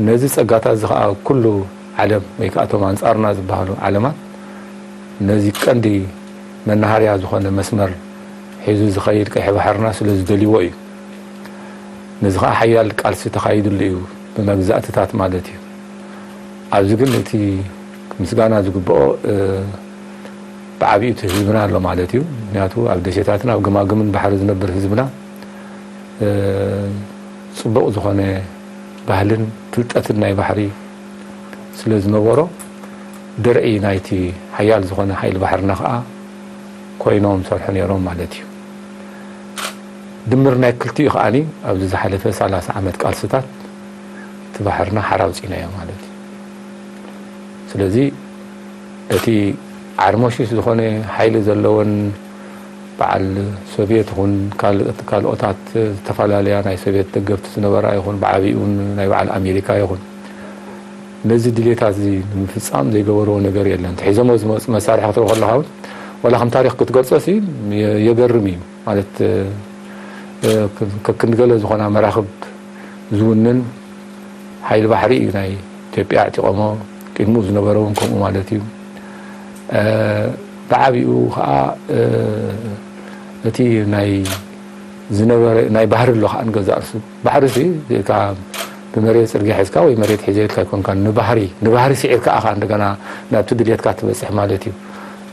ነዚ ጸጋታት እዚ ከኣ ኩሉ ዓለም ወይ ከኣ እቶም ኣንጻርና ዝበሃሉ ዓለማት ነዚ ቀንዲ መናሃርያ ዝኾነ መስመር ሒዙ ዝኸይድ ቀይሕ ባሕርና ስለ ዝደልይዎ እዩ። ነዚ ኸኣ ሓያል ቃልሲ ተኻይድሉ እዩ፣ ብመግዛእትታት ማለት እዩ። ኣብዚ ግን እቲ ምስጋና ዝግብኦ፣ እ፣ ብዓቢኡ እቲ ህዝብና ኣሎ ማለት እዩ። ምክንያቱ ኣብ ደሴታትን ኣብ ገማግምን ባሕሪ ዝነብር ህዝብና፣ እ፣ ጽቡቕ ዝኾነ ባህልን ፍልጠትን ናይ ባሕሪ ስለ ዝነበሮ፣ ድርዒ ናይቲ ሓያል ዝኾነ ሓይሊ ባሕርና ኸኣ ኮይኖም ሰርሑ ነይሮም ማለት እዩ። ድምር ናይ ክልቲኡ ከኣኒ ኣብዚ ዝሓለፈ ሰላሳ ዓመት ቃልስታት እቲ ባሕርና ሓራ ኣውጺእናዮ ማለት እዩ። ስለዚ እቲ ዓርሞሽሽ ዝኾነ ሓይሊ ዘለወን በዓል ሶቭየት ይኹን ካልኦት፣ ካልኦታት ዝተፈላለያ ናይ ሶቭየት ደገፍቲ ዝነበራ ይኹን ብዓቢኡ ናይ በዓል ኣሜሪካ ይኹን ነዚ ድሌታት እዚ ንምፍጻም ዘይገበርዎ ነገር የለን። እቲ ሒዞሞ ዝመጹ መሳርሒ ክትርኢ ከለኻ እውን ዋላ ከም ታሪኽ ክትገልጾ ሲ የ-፣ የገርም እዩ። ማለት፣ እ፣ እ፣ ከክንዲ ገለ ዝኾና መራኽብ ዝውንን ሓይሊ ባሕሪ እዩ ናይ ኢትዮጵያ ኣዕጢቖሞ፣ ቅድሚኡ ዝነበረ እውን ከምኡ ማለት እዩ። እ፣ ብዓቢኡ ኸኣ፣ እ፣ እቲ ናይ ዝነበረ ናይ ባህሪ ኣሎ ኸኣ ንገዛእ ርእሱ። ባሕሪ ሲ ኢልካ ብመሬት ጽርግያ ሒዝካ ወይ መሬት ሒዘ ኢልካ ኣይኮንካን። ንባህሪ፣ ንባህሪ ስዒርካ ኢኻ እንደገና ናብቲ ድሌትካ ትበጽሕ ማለት እዩ።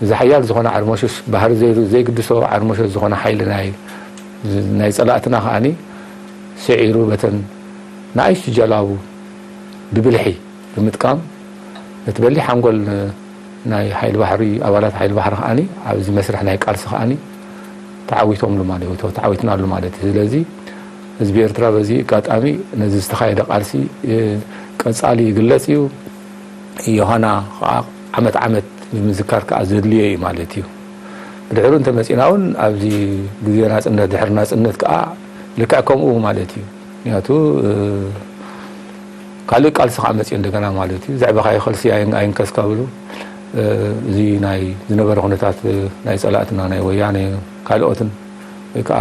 እዚ ሓያል ዝኾነ ዓርሞሽሽ፣ ባህሪ ዘይ-፣ ዘይግድሶ ዓርሞሸሽ ዝኾነ ሓይሊ ናይ፣ ናይ ጸላእትና ከኣኒ ስዒሩ በተን ንኣሽቱ ጀላቡ ብብልሒ ብምጥቃም ነቲ በሊሕ ሓንጎል ናይ ሓይሊ ባሕሪ፣ ኣባላት ሓይሊ ባሕሪ ከኣኒ ኣብዚ መስርሕ ናይ ቃልሲ ከኣኒ ተዓዊቶምሉ ማለት እዩ፣ ተዓዊትናሉ ማለት እዩ። ስለዚ ህዝቢ ኤርትራ በዚ ኣጋጣሚ ነዚ ዝተኻየደ ቃልሲ፣ እ፣ ቀጻሊ ይግለጽ እዩ። ዮሃና ከኣ ዓመት ዓመት ንምዝካር ከኣ ዘድልዮ እዩ ማለት እዩ። ብድሕሩ እንተመፂና እውን ኣብዚ ግዜ ናፅነት፣ ድሕሪ ናፅነት ከዓ ልክዕ ከምኡ ማለት እዩ። ምክንያቱ ካልእ ቃልሲ ከዓ መፅኡ እንደገና ማለት እዩ። ዘዕበኻዮ ኸልሲ ኣይንከስካ ብሉ። እዚ ናይ ዝነበረ ኩነታት ናይ ፀላእትና ናይ ወያነ ካልኦትን ወይ ከዓ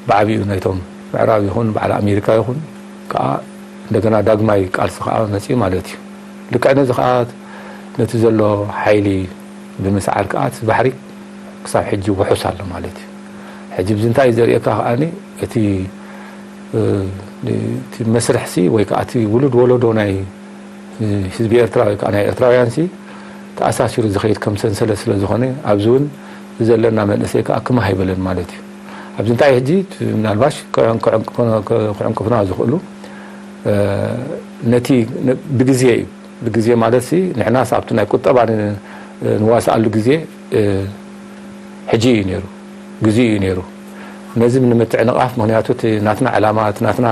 ብዓቢኡ ናይቶም ምዕራብ ይኹን በዓል ኣሜሪካ ይኹን ከዓ እንደገና ዳግማይ ቃልሲ ከዓ መፅኡ ማለት እዩ። ልክዕ ነዚ ከዓ ነቲ ዘሎ ሓይሊ ብምስዓር ከዓ እቲ ባሕሪ ክሳብ ሕጂ ውሑስ ኣሎ ማለት እዩ። ሕጂ ብዚ እንታይ እዩ ዘርእየካ ከዓኒ እቲ እቲ መስርሕሲ ወይ ከዓ እቲ ውሉድ ወለዶ ናይ ህዝቢ ኤርትራ ወይ ከዓ ናይ ኤርትራውያን ሲ ተኣሳሲሩ ዝኸይድ ከም ሰንሰለት ስለ ዝኾነ ኣብዚ እውን ዘለና መንእሰይ ከዓ ክማህ ኣይበለን ማለት እዩ። ኣብዚ እንታይ ሕጂ ምናልባሽ ክዕንቅፍና ዝኽእሉ ነቲ ብግዜ እዩ። ብግዜ ማለት ሲ ንሕናስ ኣብቲ ናይ ቁጠባ ንዋስኣሉ ግዜ ሕጂ እዩ ነይሩ፣ ግዜ እዩ ነይሩ። ነዚ ንምትዕንቓፍ ምክንያቱ እቲ ናትና ዕላማ እቲ ናትና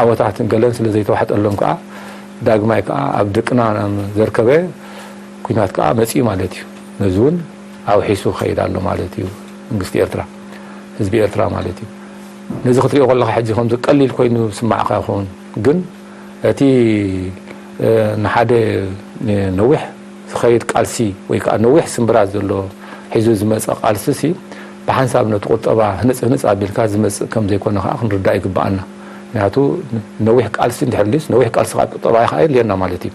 ዓወታት ገለን ስለ ዘይተዋሕጠሎም ከዓ ዳግማይ ከዓ ኣብ ደቅና ዘርከበ ኲናት ከዓ መፅኡ ማለት እዩ። ነዚ እውን ኣውሒሱ ክኸይድ ኣሎ ማለት እዩ መንግስቲ ኤርትራ፣ ህዝቢ ኤርትራ ማለት እዩ። ነዚ ክትሪኦ ከለካ ሕጂ ከምዚ ቀሊል ኮይኑ ዝስማዕካ ይኸውን፣ ግን እቲ ንሓደ ነዊሕ ዝኸይድ ቃልሲ ወይ ከዓ ነዊሕ ስምብራት ዘሎ ሒዙ ዝመፀ ቃልሲ ሲ ብሓንሳብ ነቲ ቁጠባ ህንፅ ህንፅ ኣቢልካ ዝመፅእ ከም ዘይኮነ ከዓ ክንርዳእ ይግበኣና። ምክንያቱ ነዊሕ ቃልሲ እንድሕር ልዩስ ነዊሕ ቃልሲ ከዓ ቁጠባ ከዓ የድልየና ማለት እዩ።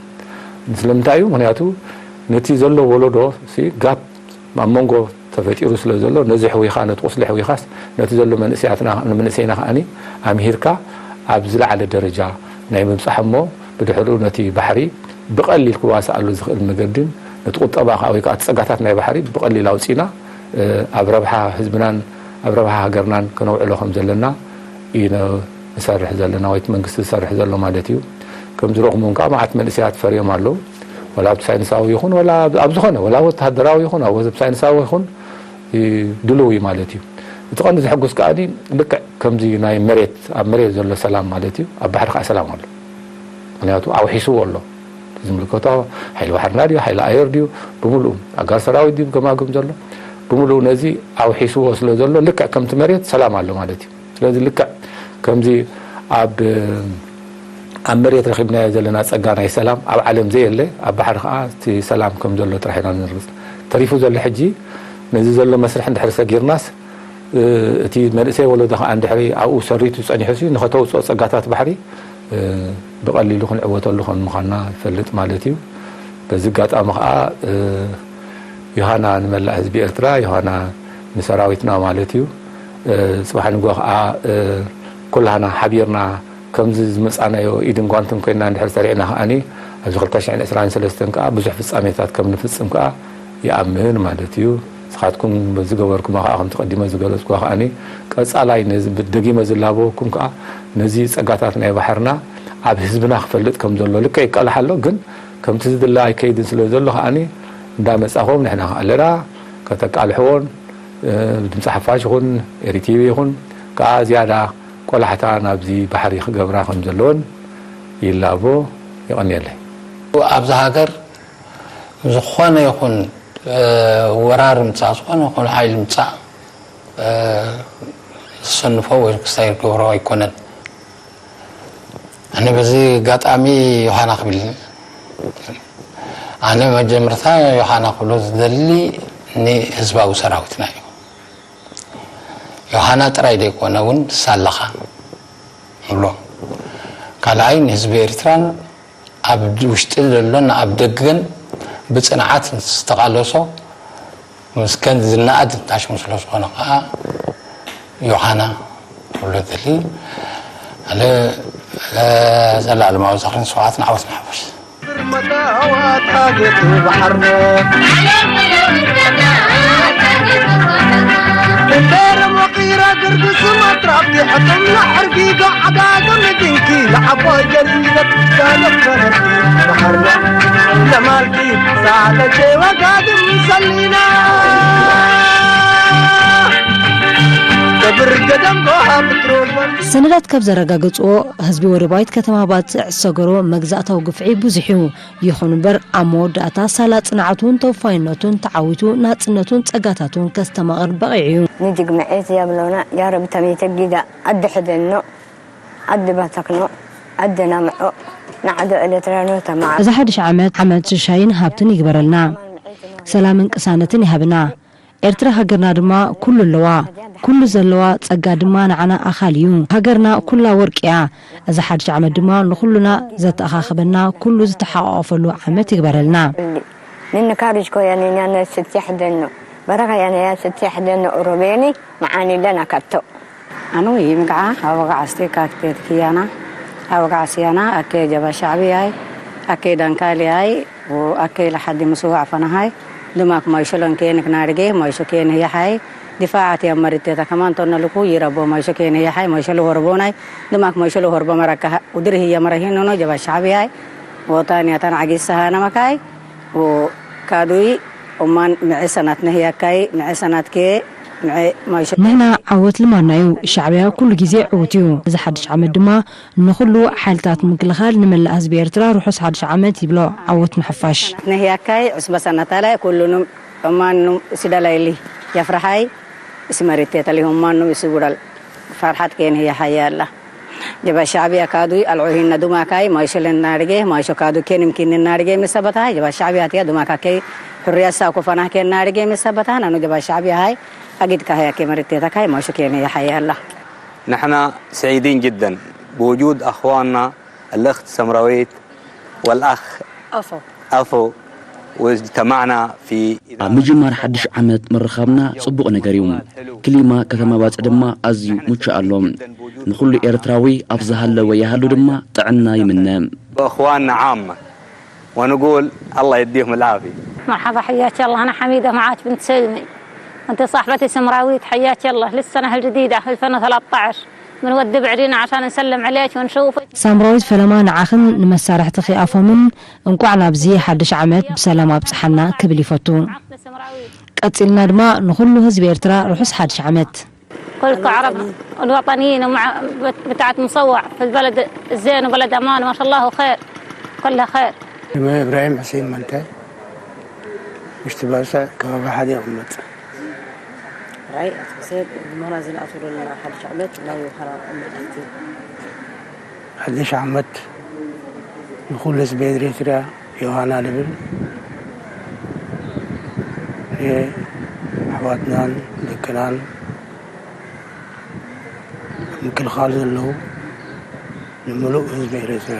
ስለምንታይ እዩ? ምክንያቱ ነቲ ዘሎ ወለዶ ሲ ጋፕ ኣብ መንጎ ተፈጢሩ ስለ ዘሎ ነዚ ሕዊኻ ነቲ ቁስሊ ሕዊኻስ ነቲ ዘሎ መንእሰያትና ንመንእሰይና ከዓኒ ኣምሂርካ ኣብ ዝለዓለ ደረጃ ናይ ምብጻሕ እሞ ብድሕሪኡ ነቲ ባሕሪ ብቐሊል ክዋስኣሉ ዝኽእል መገድን ነቲ ቁጠባ ከዓ ወይ ከዓ እቲ ጸጋታት ናይ ባሕሪ ብቐሊል ኣውጺና ኣብ ረብሓ ህዝብናን ኣብ ረብሓ ሃገርናን ከነውዕሎ ከም ዘለና እዩ ንሰርሕ ዘለና ወይ እቲ መንግስቲ ዝሰርሕ ዘሎ ማለት እዩ። ከም ዝረእኹም እውን ከዓ መዓት መንእሰያት ፈርዮም ኣለዉ። ወላ ኣብቲ ሳይንሳዊ ይኹን ወላ ኣብ ዝኾነ ወላ ወተሃደራዊ ይኹን ኣብ ሳይንሳዊ ይኹን ድልው እዩ ማለት እዩ። እቲ ቀንዲ ዘሐጉስ ከዓኒ ልክዕ ከምዚ ናይ መሬት ኣብ መሬት ዘሎ ሰላም ማለት እዩ ኣብ ባሕሪ ከዓ ሰላም ኣሎ። ምክንያቱ ኣውሒስዎ ኣሎ። ዝምልከቶ ሓይሊ ባሕርና ድዩ ሓይሊ ኣየር ድዩ ብምሉኡ ኣጋር ሰራዊት ድዩ ገማግም ዘሎ ብምሉኡ ነዚ ኣውሒስዎ ስለ ዘሎ ልክዕ ከምቲ መሬት ሰላም ኣሎ ማለት እዩ። ስለዚ ልክዕ ከምዚ ኣብ ኣብ መሬት ረኺብናዮ ዘለና ጸጋ ናይ ሰላም ኣብ ዓለም ዘየለ ኣብ ባሕሪ ከኣ እቲ ሰላም ከም ዘሎ ጥራሕ ኢና ንርግጽ። ተሪፉ ዘሎ ሕጂ ነዚ ዘሎ መስርሕ እንድሕር ሰጊርናስ እቲ መንእሰይ ወለዶ ከኣ እንድሕሪ ኣብኡ ሰሪቱ ጸኒሑሲ ንኸተውጽኦ ጸጋታት ባሕሪ ብቐሊሉ ክንዕወተሉ ከም ምዃንና ይፈልጥ ማለት እዩ። በዚ ኣጋጣሚ ከኣ ዮሃና ንመላእ ህዝቢ ኤርትራ ዮሃና ንሰራዊትና ማለት እዩ። ጽባሕ ንግሆ ከኣ ኩላህና ሓቢርና ከምዚ ዝመጻናዮ ኢድን ጓንትን ኮይና እንድሕር ሰሪዕና ከኣኒ ኣብዚ ክልተ ሽሕን ዕስራን ሰለስተን ከኣ ብዙሕ ፍጻሜታት ከም ንፍጽም ከኣ ይኣምን ማለት እዩ። ንስኻትኩም ዝገበርኩማ ከኣ ከምቲ ቀዲመ ዝገለጽኩዋ ከኣኒ ቀጻላይ ነዚ ደጊመ ዝላበወኩም ከኣ ነዚ ጸጋታት ናይ ባሕርና ኣብ ህዝብና ክፈልጥ ከም ዘሎ ልክዕ ይቃላሕ ኣሎ ግን ከምቲ ዝድለ ኣይከይድን ስለ ዘሎ ከኣኒ እንዳመጻኹም ንሕና ከኣ ኣለና ከተቃልሕዎን ድምፂ ሓፋሽ ይኹን ኤሪቲቪ ይኹን ከዓ ዝያዳ ቆላሕታ ናብዚ ባሕሪ ክገብራ ከም ዘለዎን ይላቦ። የቐንየለይ። ኣብዛ ሃገር ዝኾነ ይኹን ወራር ምፃእ ዝኾነ ይኹን ሓይሊ ምፃእ ዝሰንፎ ወይ ክስታይ ዝገብሮ ኣይኮነን። ኣነ በዚ ኣጋጣሚ ዮሃና ክብል ኣነ መጀመርታ ዮሃና ክብሎ ዝደሊ ንህዝባዊ ሰራዊትና እዩ። ዮሃና ጥራይ ዘይኮነ እውን ሳለኻ ንብሎ ካልኣይ ንህዝቢ ኤርትራን ኣብ ውሽጢ ዘሎን ኣብ ደገን ብፅንዓት ዝተቓለሶ ምስከን ዝነኣድ ታሽሙ ስለ ዝኾነ ከዓ ዮሃና ክብሎ ደሊ ኣለ ዘላለማዊ ዝኽርን ስብዓት ንዓወት ንሓፈሽ። ሰነዳት ካብ ዘረጋገጽዎ፣ ህዝቢ ወደባይት ከተማ ባጽዕ ዝሰገሮ መግዛእታዊ ግፍዒ ብዙሕ እዩ። ይኹን እምበር፣ ኣብ መወዳእታ ሳላ ጽንዓቱን ተወፋይነቱን ተዓዊቱ ናጽነቱን ጸጋታቱን ከስተማቕር በቒዑ እዩ። ንጅግመ ዔት ያብሎና ያረብ ተሜተ ጊዳ ዓዲ ሕደኖ ዓዲ ባተክኖ ዓዲ ናምዖ ንዓዶ ኤለትራኖ ተማዓ። እዚ ሓድሽ ዓመት ዓመት ሽሻይን ሃብትን ይግበረልና፣ ሰላምን ቅሳነትን ይሃብና። ኤርትራ ሃገርና ድማ ኩሉ ኣለዋ፣ ኩሉ ዘለዋ ጸጋ ድማ ንዓና ኣኻል እዩ። ሃገርና ኩላ ወርቂ እያ። እዚ ሓድሽ ዓመት ድማ ንኹሉና ዘተኣኻኽበና፣ ኩሉ ዝተሓቋቐፈሉ ዓመት ይግበረልና። ንንካርጅ ኮያኒን ያነ ስትያሕ ደኖ በረኻ ያነ ያ ስትያሕ ደኖ ኦሮቤኒ መዓኒ ለና ካብቶ። Anu yimgaca awagacaste kaakteet kiyaana awagaca siyaana akkee jaba shacbiyaay akkee dankaaliyaay akkee laxaddi musuwac fanahay dumaak maysho lankeenik naadhige maysho keenih yaxay difaacat yamaritteta kamaan tonna luku yirabo maysho keenih yaxay maysho lu horbonay dumaak maysho lu horbo maraka udirih yamarahinnono jaba shacbiyaay wootaaniyatan cagisahaanamakaay Kaadui ummaan mi'e sanat neh yakkai mi'e sanat kee mi'e maisha ንሕና ዓወት ልማድና እዩ። ሻዕብያ ኩሉ ግዜ ዕዉት እዩ። እዚ ሓድሽ ዓመት ድማ ንኹሉ ሓይልታት ምክልኻል ንመላእ ህዝቢ ኤርትራ ርሑስ ሓድሽ ዓመት ይብሎ። ዓወት ንሓፋሽ። Neh yakkai cusba sanatala kullunum ummaannum sidalaili yafrahay ismaritetali ummaannum isugudal farxad keenih yahayalla. Jaba shacbiya kaadui alcohinna dumakai maisho lennaadhige maisho kaadu kenim kinninnaadhige misabataha jaba shacbiya tiya dumaka kei hurriya sako fanah kennaadhige misabataha nanu jaba shacbiya hai agid kahaya kemariteta kai maisho kene yahayalla. نحن سعيدين جدا بوجود أخواننا الأخت سمراويت والأخ أفو. أفو واجتمعنا في ኣብ ምጅማር ሓድሽ ዓመት ምርኻብና ጽቡቕ ነገር እዩ። ክሊማ ከተማ ባጽዕ ድማ ኣዝዩ ምቹእ ኣሎ። ንኹሉ ኤርትራዊ ኣብ ዝሃለወ ይሃሉ ድማ ጥዕና ይምነ። وإخواننا عامة ونقول الله يديهم العافية. مرحبا، حياك الله. أنا حميدة معاك بنت سلمي. أنت صاحبتي سمراويت، حياك الله. للسنة الجديدة ألفين وثلاثة عشر بنودي بعرينا عشان نسلم عليك ونشوفك. ሳምራዊት ፈለማ ንዓኽን ንመሳርሕትኺ ኣፎምን እንቋዕ ናብዚ ሓድሽ ዓመት ብሰላም ኣብጽሓና ክብል ይፈቱ። ቀጺልና ድማ ንኹሉ ህዝቢ ኤርትራ ርሑስ ሓድሽ ዓመት። كلكم عرب الوطنيين ومع بتاعت مصوع في البلد الزين وبلد أمان، ما شاء الله خير، كلها خير. ስመ እብራሂም ሕሴን መንተ፣ ምሽቲ ባጽዕ ከባቢ ሓደ ይቕመጥ። ራይ ኣቶ ሕሴን፣ ብመኽና እዚ ንኣትወሉ ዘለና ሓድሽ ዓመት ናይ ዮሃና መልእኽቲ። ሓድሽ ዓመት ንኹሉ ህዝቢ ኤርትራ ዮሃና ልብል። የሕዋትናን ደቅናን ምክልኻል ዘለዉ ንምሉእ ህዝቢ ኤርትራ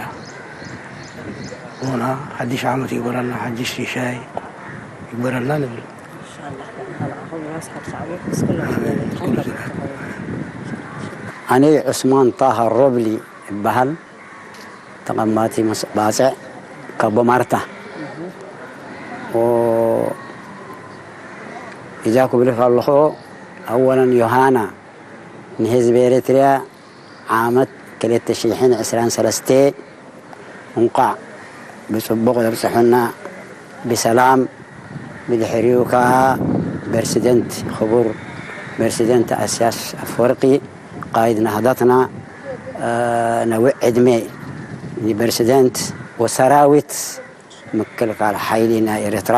ሆና ሓድሽ ዓመት ይግበረልና፣ ሓድሽ ሽሻይ ይግበረልና ንብል። ኣነ ዑስማን ጣሃ ሮብሊ እበሃል። ተቐማቲ ምስ ባጽዕ ካቦ ማርታ። ኦ፣ እዛ ክብልፍ ኣለኹ፣ ኣወለን ዮሃና ንህዝቢ ኤርትርያ ዓመት ክልተ ሽሕን ዕስራን ሰለስተ እንቋዕ ብጽቡቕ የብጽሑና ብሰላም። ብድሕሪኡ ከኣ በርሲደንት፣ ክቡር በርሲደንት ኣስያስ ኣፈወርቂ ቃይድ ናህዳትና፣ እ፣ ነዊዕ ዕድሜ ንበርሲደንት ወሰራዊት ምክልካል ሓይሊ ናይ ኤርትራ፣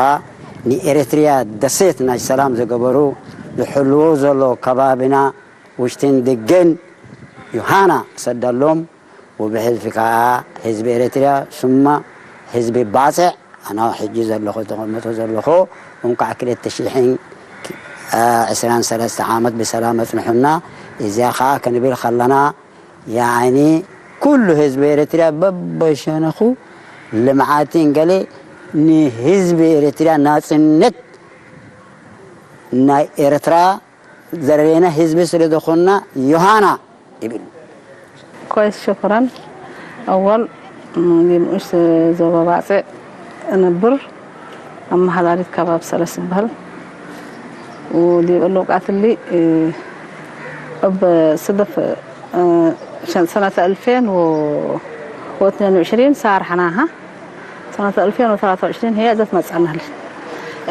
ንኤርትርያ ደሴት ናይ ሰላም ዝገበሩ፣ ዝሕልዎ ዘሎ ከባቢና ውሽጥን ደገን ዮሃና ሰዳሎም፣ ወብሕልፊ ከኣ ህዝቢ ኤርትርያ፣ ስማ ህዝቢ ባጽዕ፣ ኣና ሕጂ ዘለኹ፣ ተቐመጡ ዘለኹ፣ እንቋዕ ክልተ ሽሕን ዕስራን ሰለስተ ዓመት ብሰላም ኣጽንሑና። እዚኣ ከኣ ክንብል ከለና፣ ያዕኒ፣ ኩሉ ህዝቢ ኤርትርያ በበሸነኹ ልምዓትን ገለ ንህዝቢ ኤርትርያ ናጽነት ናይ ኤርትራ ዘረቤና ህዝቢ ስለ ዝኾንና ዮሃና ይብል። كويس، شكرا. أول، م، دي مؤش زوبا باسع نبر، أما هذا كباب سلس بهل. ودي بقول لك قالت لي، إيه، أب صدف، آه، عشان سنة ألفين واثنين وعشرين صار حناها. ሰነት ኣልፍያን ወተላተ ወዕሽሪን ህየ ዘት መጻእናል።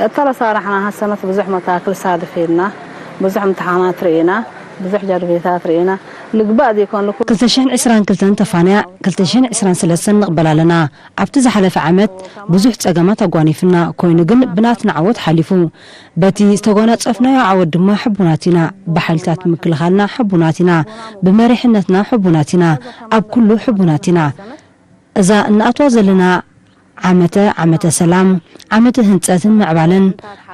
እተለ ሳራሕና ሃሰነት ብዙሕ መታክል ሳድፍ ኢልና፣ ብዙሕ እምትሓናት ርኢና፣ ብዙሕ ጀርቤታት ርኢና። ልግባእ ዘይኮነ ኩሉ ክልተ ሽሕን ዕስራን ክልተን ተፋንያ ክልተ ሽሕን ዕስራን ሰለስተን ንቕበል ኣለና። ኣብቲ ዝሓለፈ ዓመት ብዙሕ ጸገማት ኣጓኒፍና ኮይኑ ግን ብናትና ዓወት ሓሊፉ። በቲ ዝተጎናጸፍናዮ ዓወት ድማ ሕቡናት ኢና። ብሓይልታት ምክልኻልና ሕቡናት ኢና። ብመሪሕነትና ሕቡናት ኢና። ኣብ ኩሉ ሕቡናት ኢና። እዛ እንኣትዋ ዘለና ዓመተ ዓመተ ሰላም፣ ዓመተ ህንጸትን ምዕባለን፣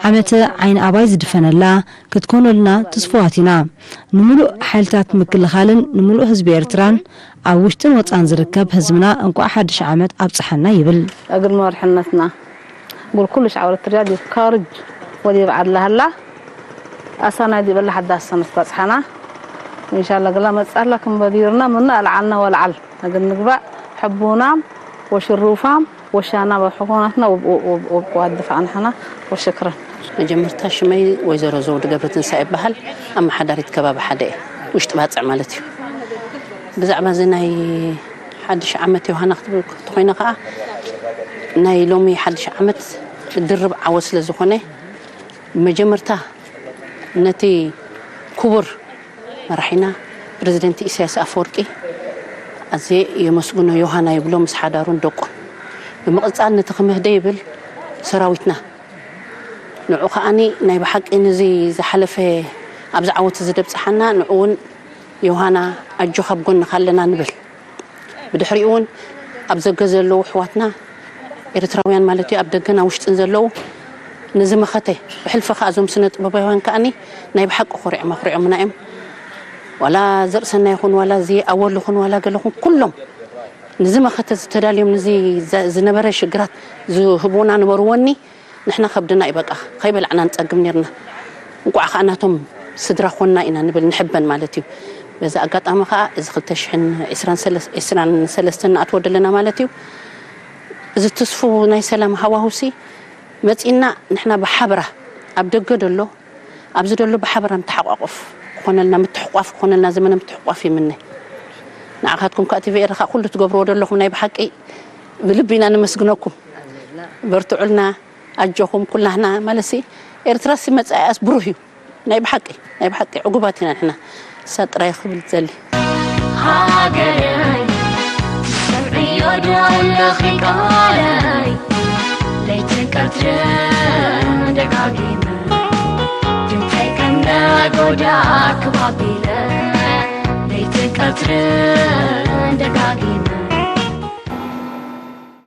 ዓመተ ዓይኒ ኣባይ ዝድፈነላ ክትኮነልና ትስፉዋት ኢና። ንምሉእ ሓይልታት ምክልኻልን ንምሉእ ህዝቢ ኤርትራን ኣብ ውሽጥን ወጻን ዝርከብ ህዝብና እንቋዕ ሓድሽ ዓመት ኣብጽሓና ይብል። እግር መርሕነትና ጉል ኩሉ ሻዕወር ትርያ ዲብ ካርጅ ወዲብ ዓድላ ሃላ ኣሳናይ ዲበላ ሓዳስ ሰነት ባጽሓና ኢንሻላ ገላ መጻላ ክንበዲርና ምና ኣልዓልና ወልዓል እግር ንግባእ ሕቡናም ወሽሩፋም ወሻና ወሕኮናትና ወብቆ ኣድፋዕ ንሕና ወሽክረን። መጀመርታ ሽመይ ወይዘሮ ዘውድ ገብረትንሳኤ ይበሃል። ኣመሓዳሪት ከባቢ ሓደ እየ፣ ውሽጢ ባፅዕ ማለት እዩ። ብዛዕባ እዚ ናይ ሓድሽ ዓመት ዮሃና ክትብል ተኮይነ ከዓ ናይ ሎሚ ሓድሽ ዓመት ድርብ ዓወት ስለ ዝኾነ መጀመርታ ነቲ ክቡር መራሒና ፕረዚደንት ኢሳያስ ኣፈወርቂ ኣዝየ የመስግኖ። ዮሃና ይብሎ ምስ ሓዳሩን ደቁን። ብምቕጻል ነቲ ክምህደ ይብል ሰራዊትና ንዑ ከኣኒ ናይ ብሓቂ ንዚ ዝሓለፈ ኣብዚ ዓወት እዚ ደብጽሓና ንዑ እውን ዮሃና ኣጆኻ ኣብ ጎንኻ ኣለና ንብል። ብድሕሪኡ እውን ኣብ ዘገ ዘለዉ ኣሕዋትና ኤርትራውያን ማለት እዩ ኣብ ደገን ኣብ ውሽጥን ዘለዉ ነዚ መኸተ ብሕልፊ ከኣ እዞም ስነ ጥበባውያን ከኣኒ ናይ ብሓቂ ኮሪዖም ኣኩሪዖምና እዮም። ዋላ ዘርእሰና ይኹን ዋላ እዚ ኣወል ይኹን ዋላ ገለኹን ኩሎም ንዚ መኸተ ዝተዳልዮም ንዚ ዝነበረ ሽግራት ዝህቡና ነበሩ ወኒ ንሕና ከብድና እዩ በቃ ከይበላዕና ንጸግብ ነርና። እንቋዕ ከኣ ናቶም ስድራ ኮንና ኢና ንብል ንሕበን ማለት እዩ። በዚ ኣጋጣሚ ከኣ እዚ ክልተ ሽሕን ዕስራን ሰለስተን ንኣትዎ ደለና ማለት እዩ። እዚ ትስፉ ናይ ሰላም ሃዋሁሲ መጺና ንሕና ብሓብራ ኣብ ደገ ደሎ ኣብዚ ደሎ ብሓብራ ምተሓቋቆፍ ክኾነልና ምትሕቋፍ ክኾነልና ዘመነ ምትሕቋፍ ይምነ። ንዓኻትኩም ከኣ ቲቪ ኤረ ከኣ ኩሉ ትገብርዎ ደለኹም ናይ ብሓቂ ብልቢ ኢና ነመስግነኩም። በርትዑልና። ኣጆኹም ኩላህና ማለሲ ኤርትራ ሲ መጻኢኣስ ብሩህ እዩ። ናይ ብሓቂ ናይ ብሓቂ ዕጉባት ኢና ንሕና። እሳ ጥራይ ክብል ዘሊ። ሃገረይ ትሰምዕዮ ዶ ኣለኺ ቃለይ ለይትን ቀትርን ደጋጊመ ድምፀይ ከም ነጎዳ ክባቢለ ለይትን ቀትርን ደጋጊመ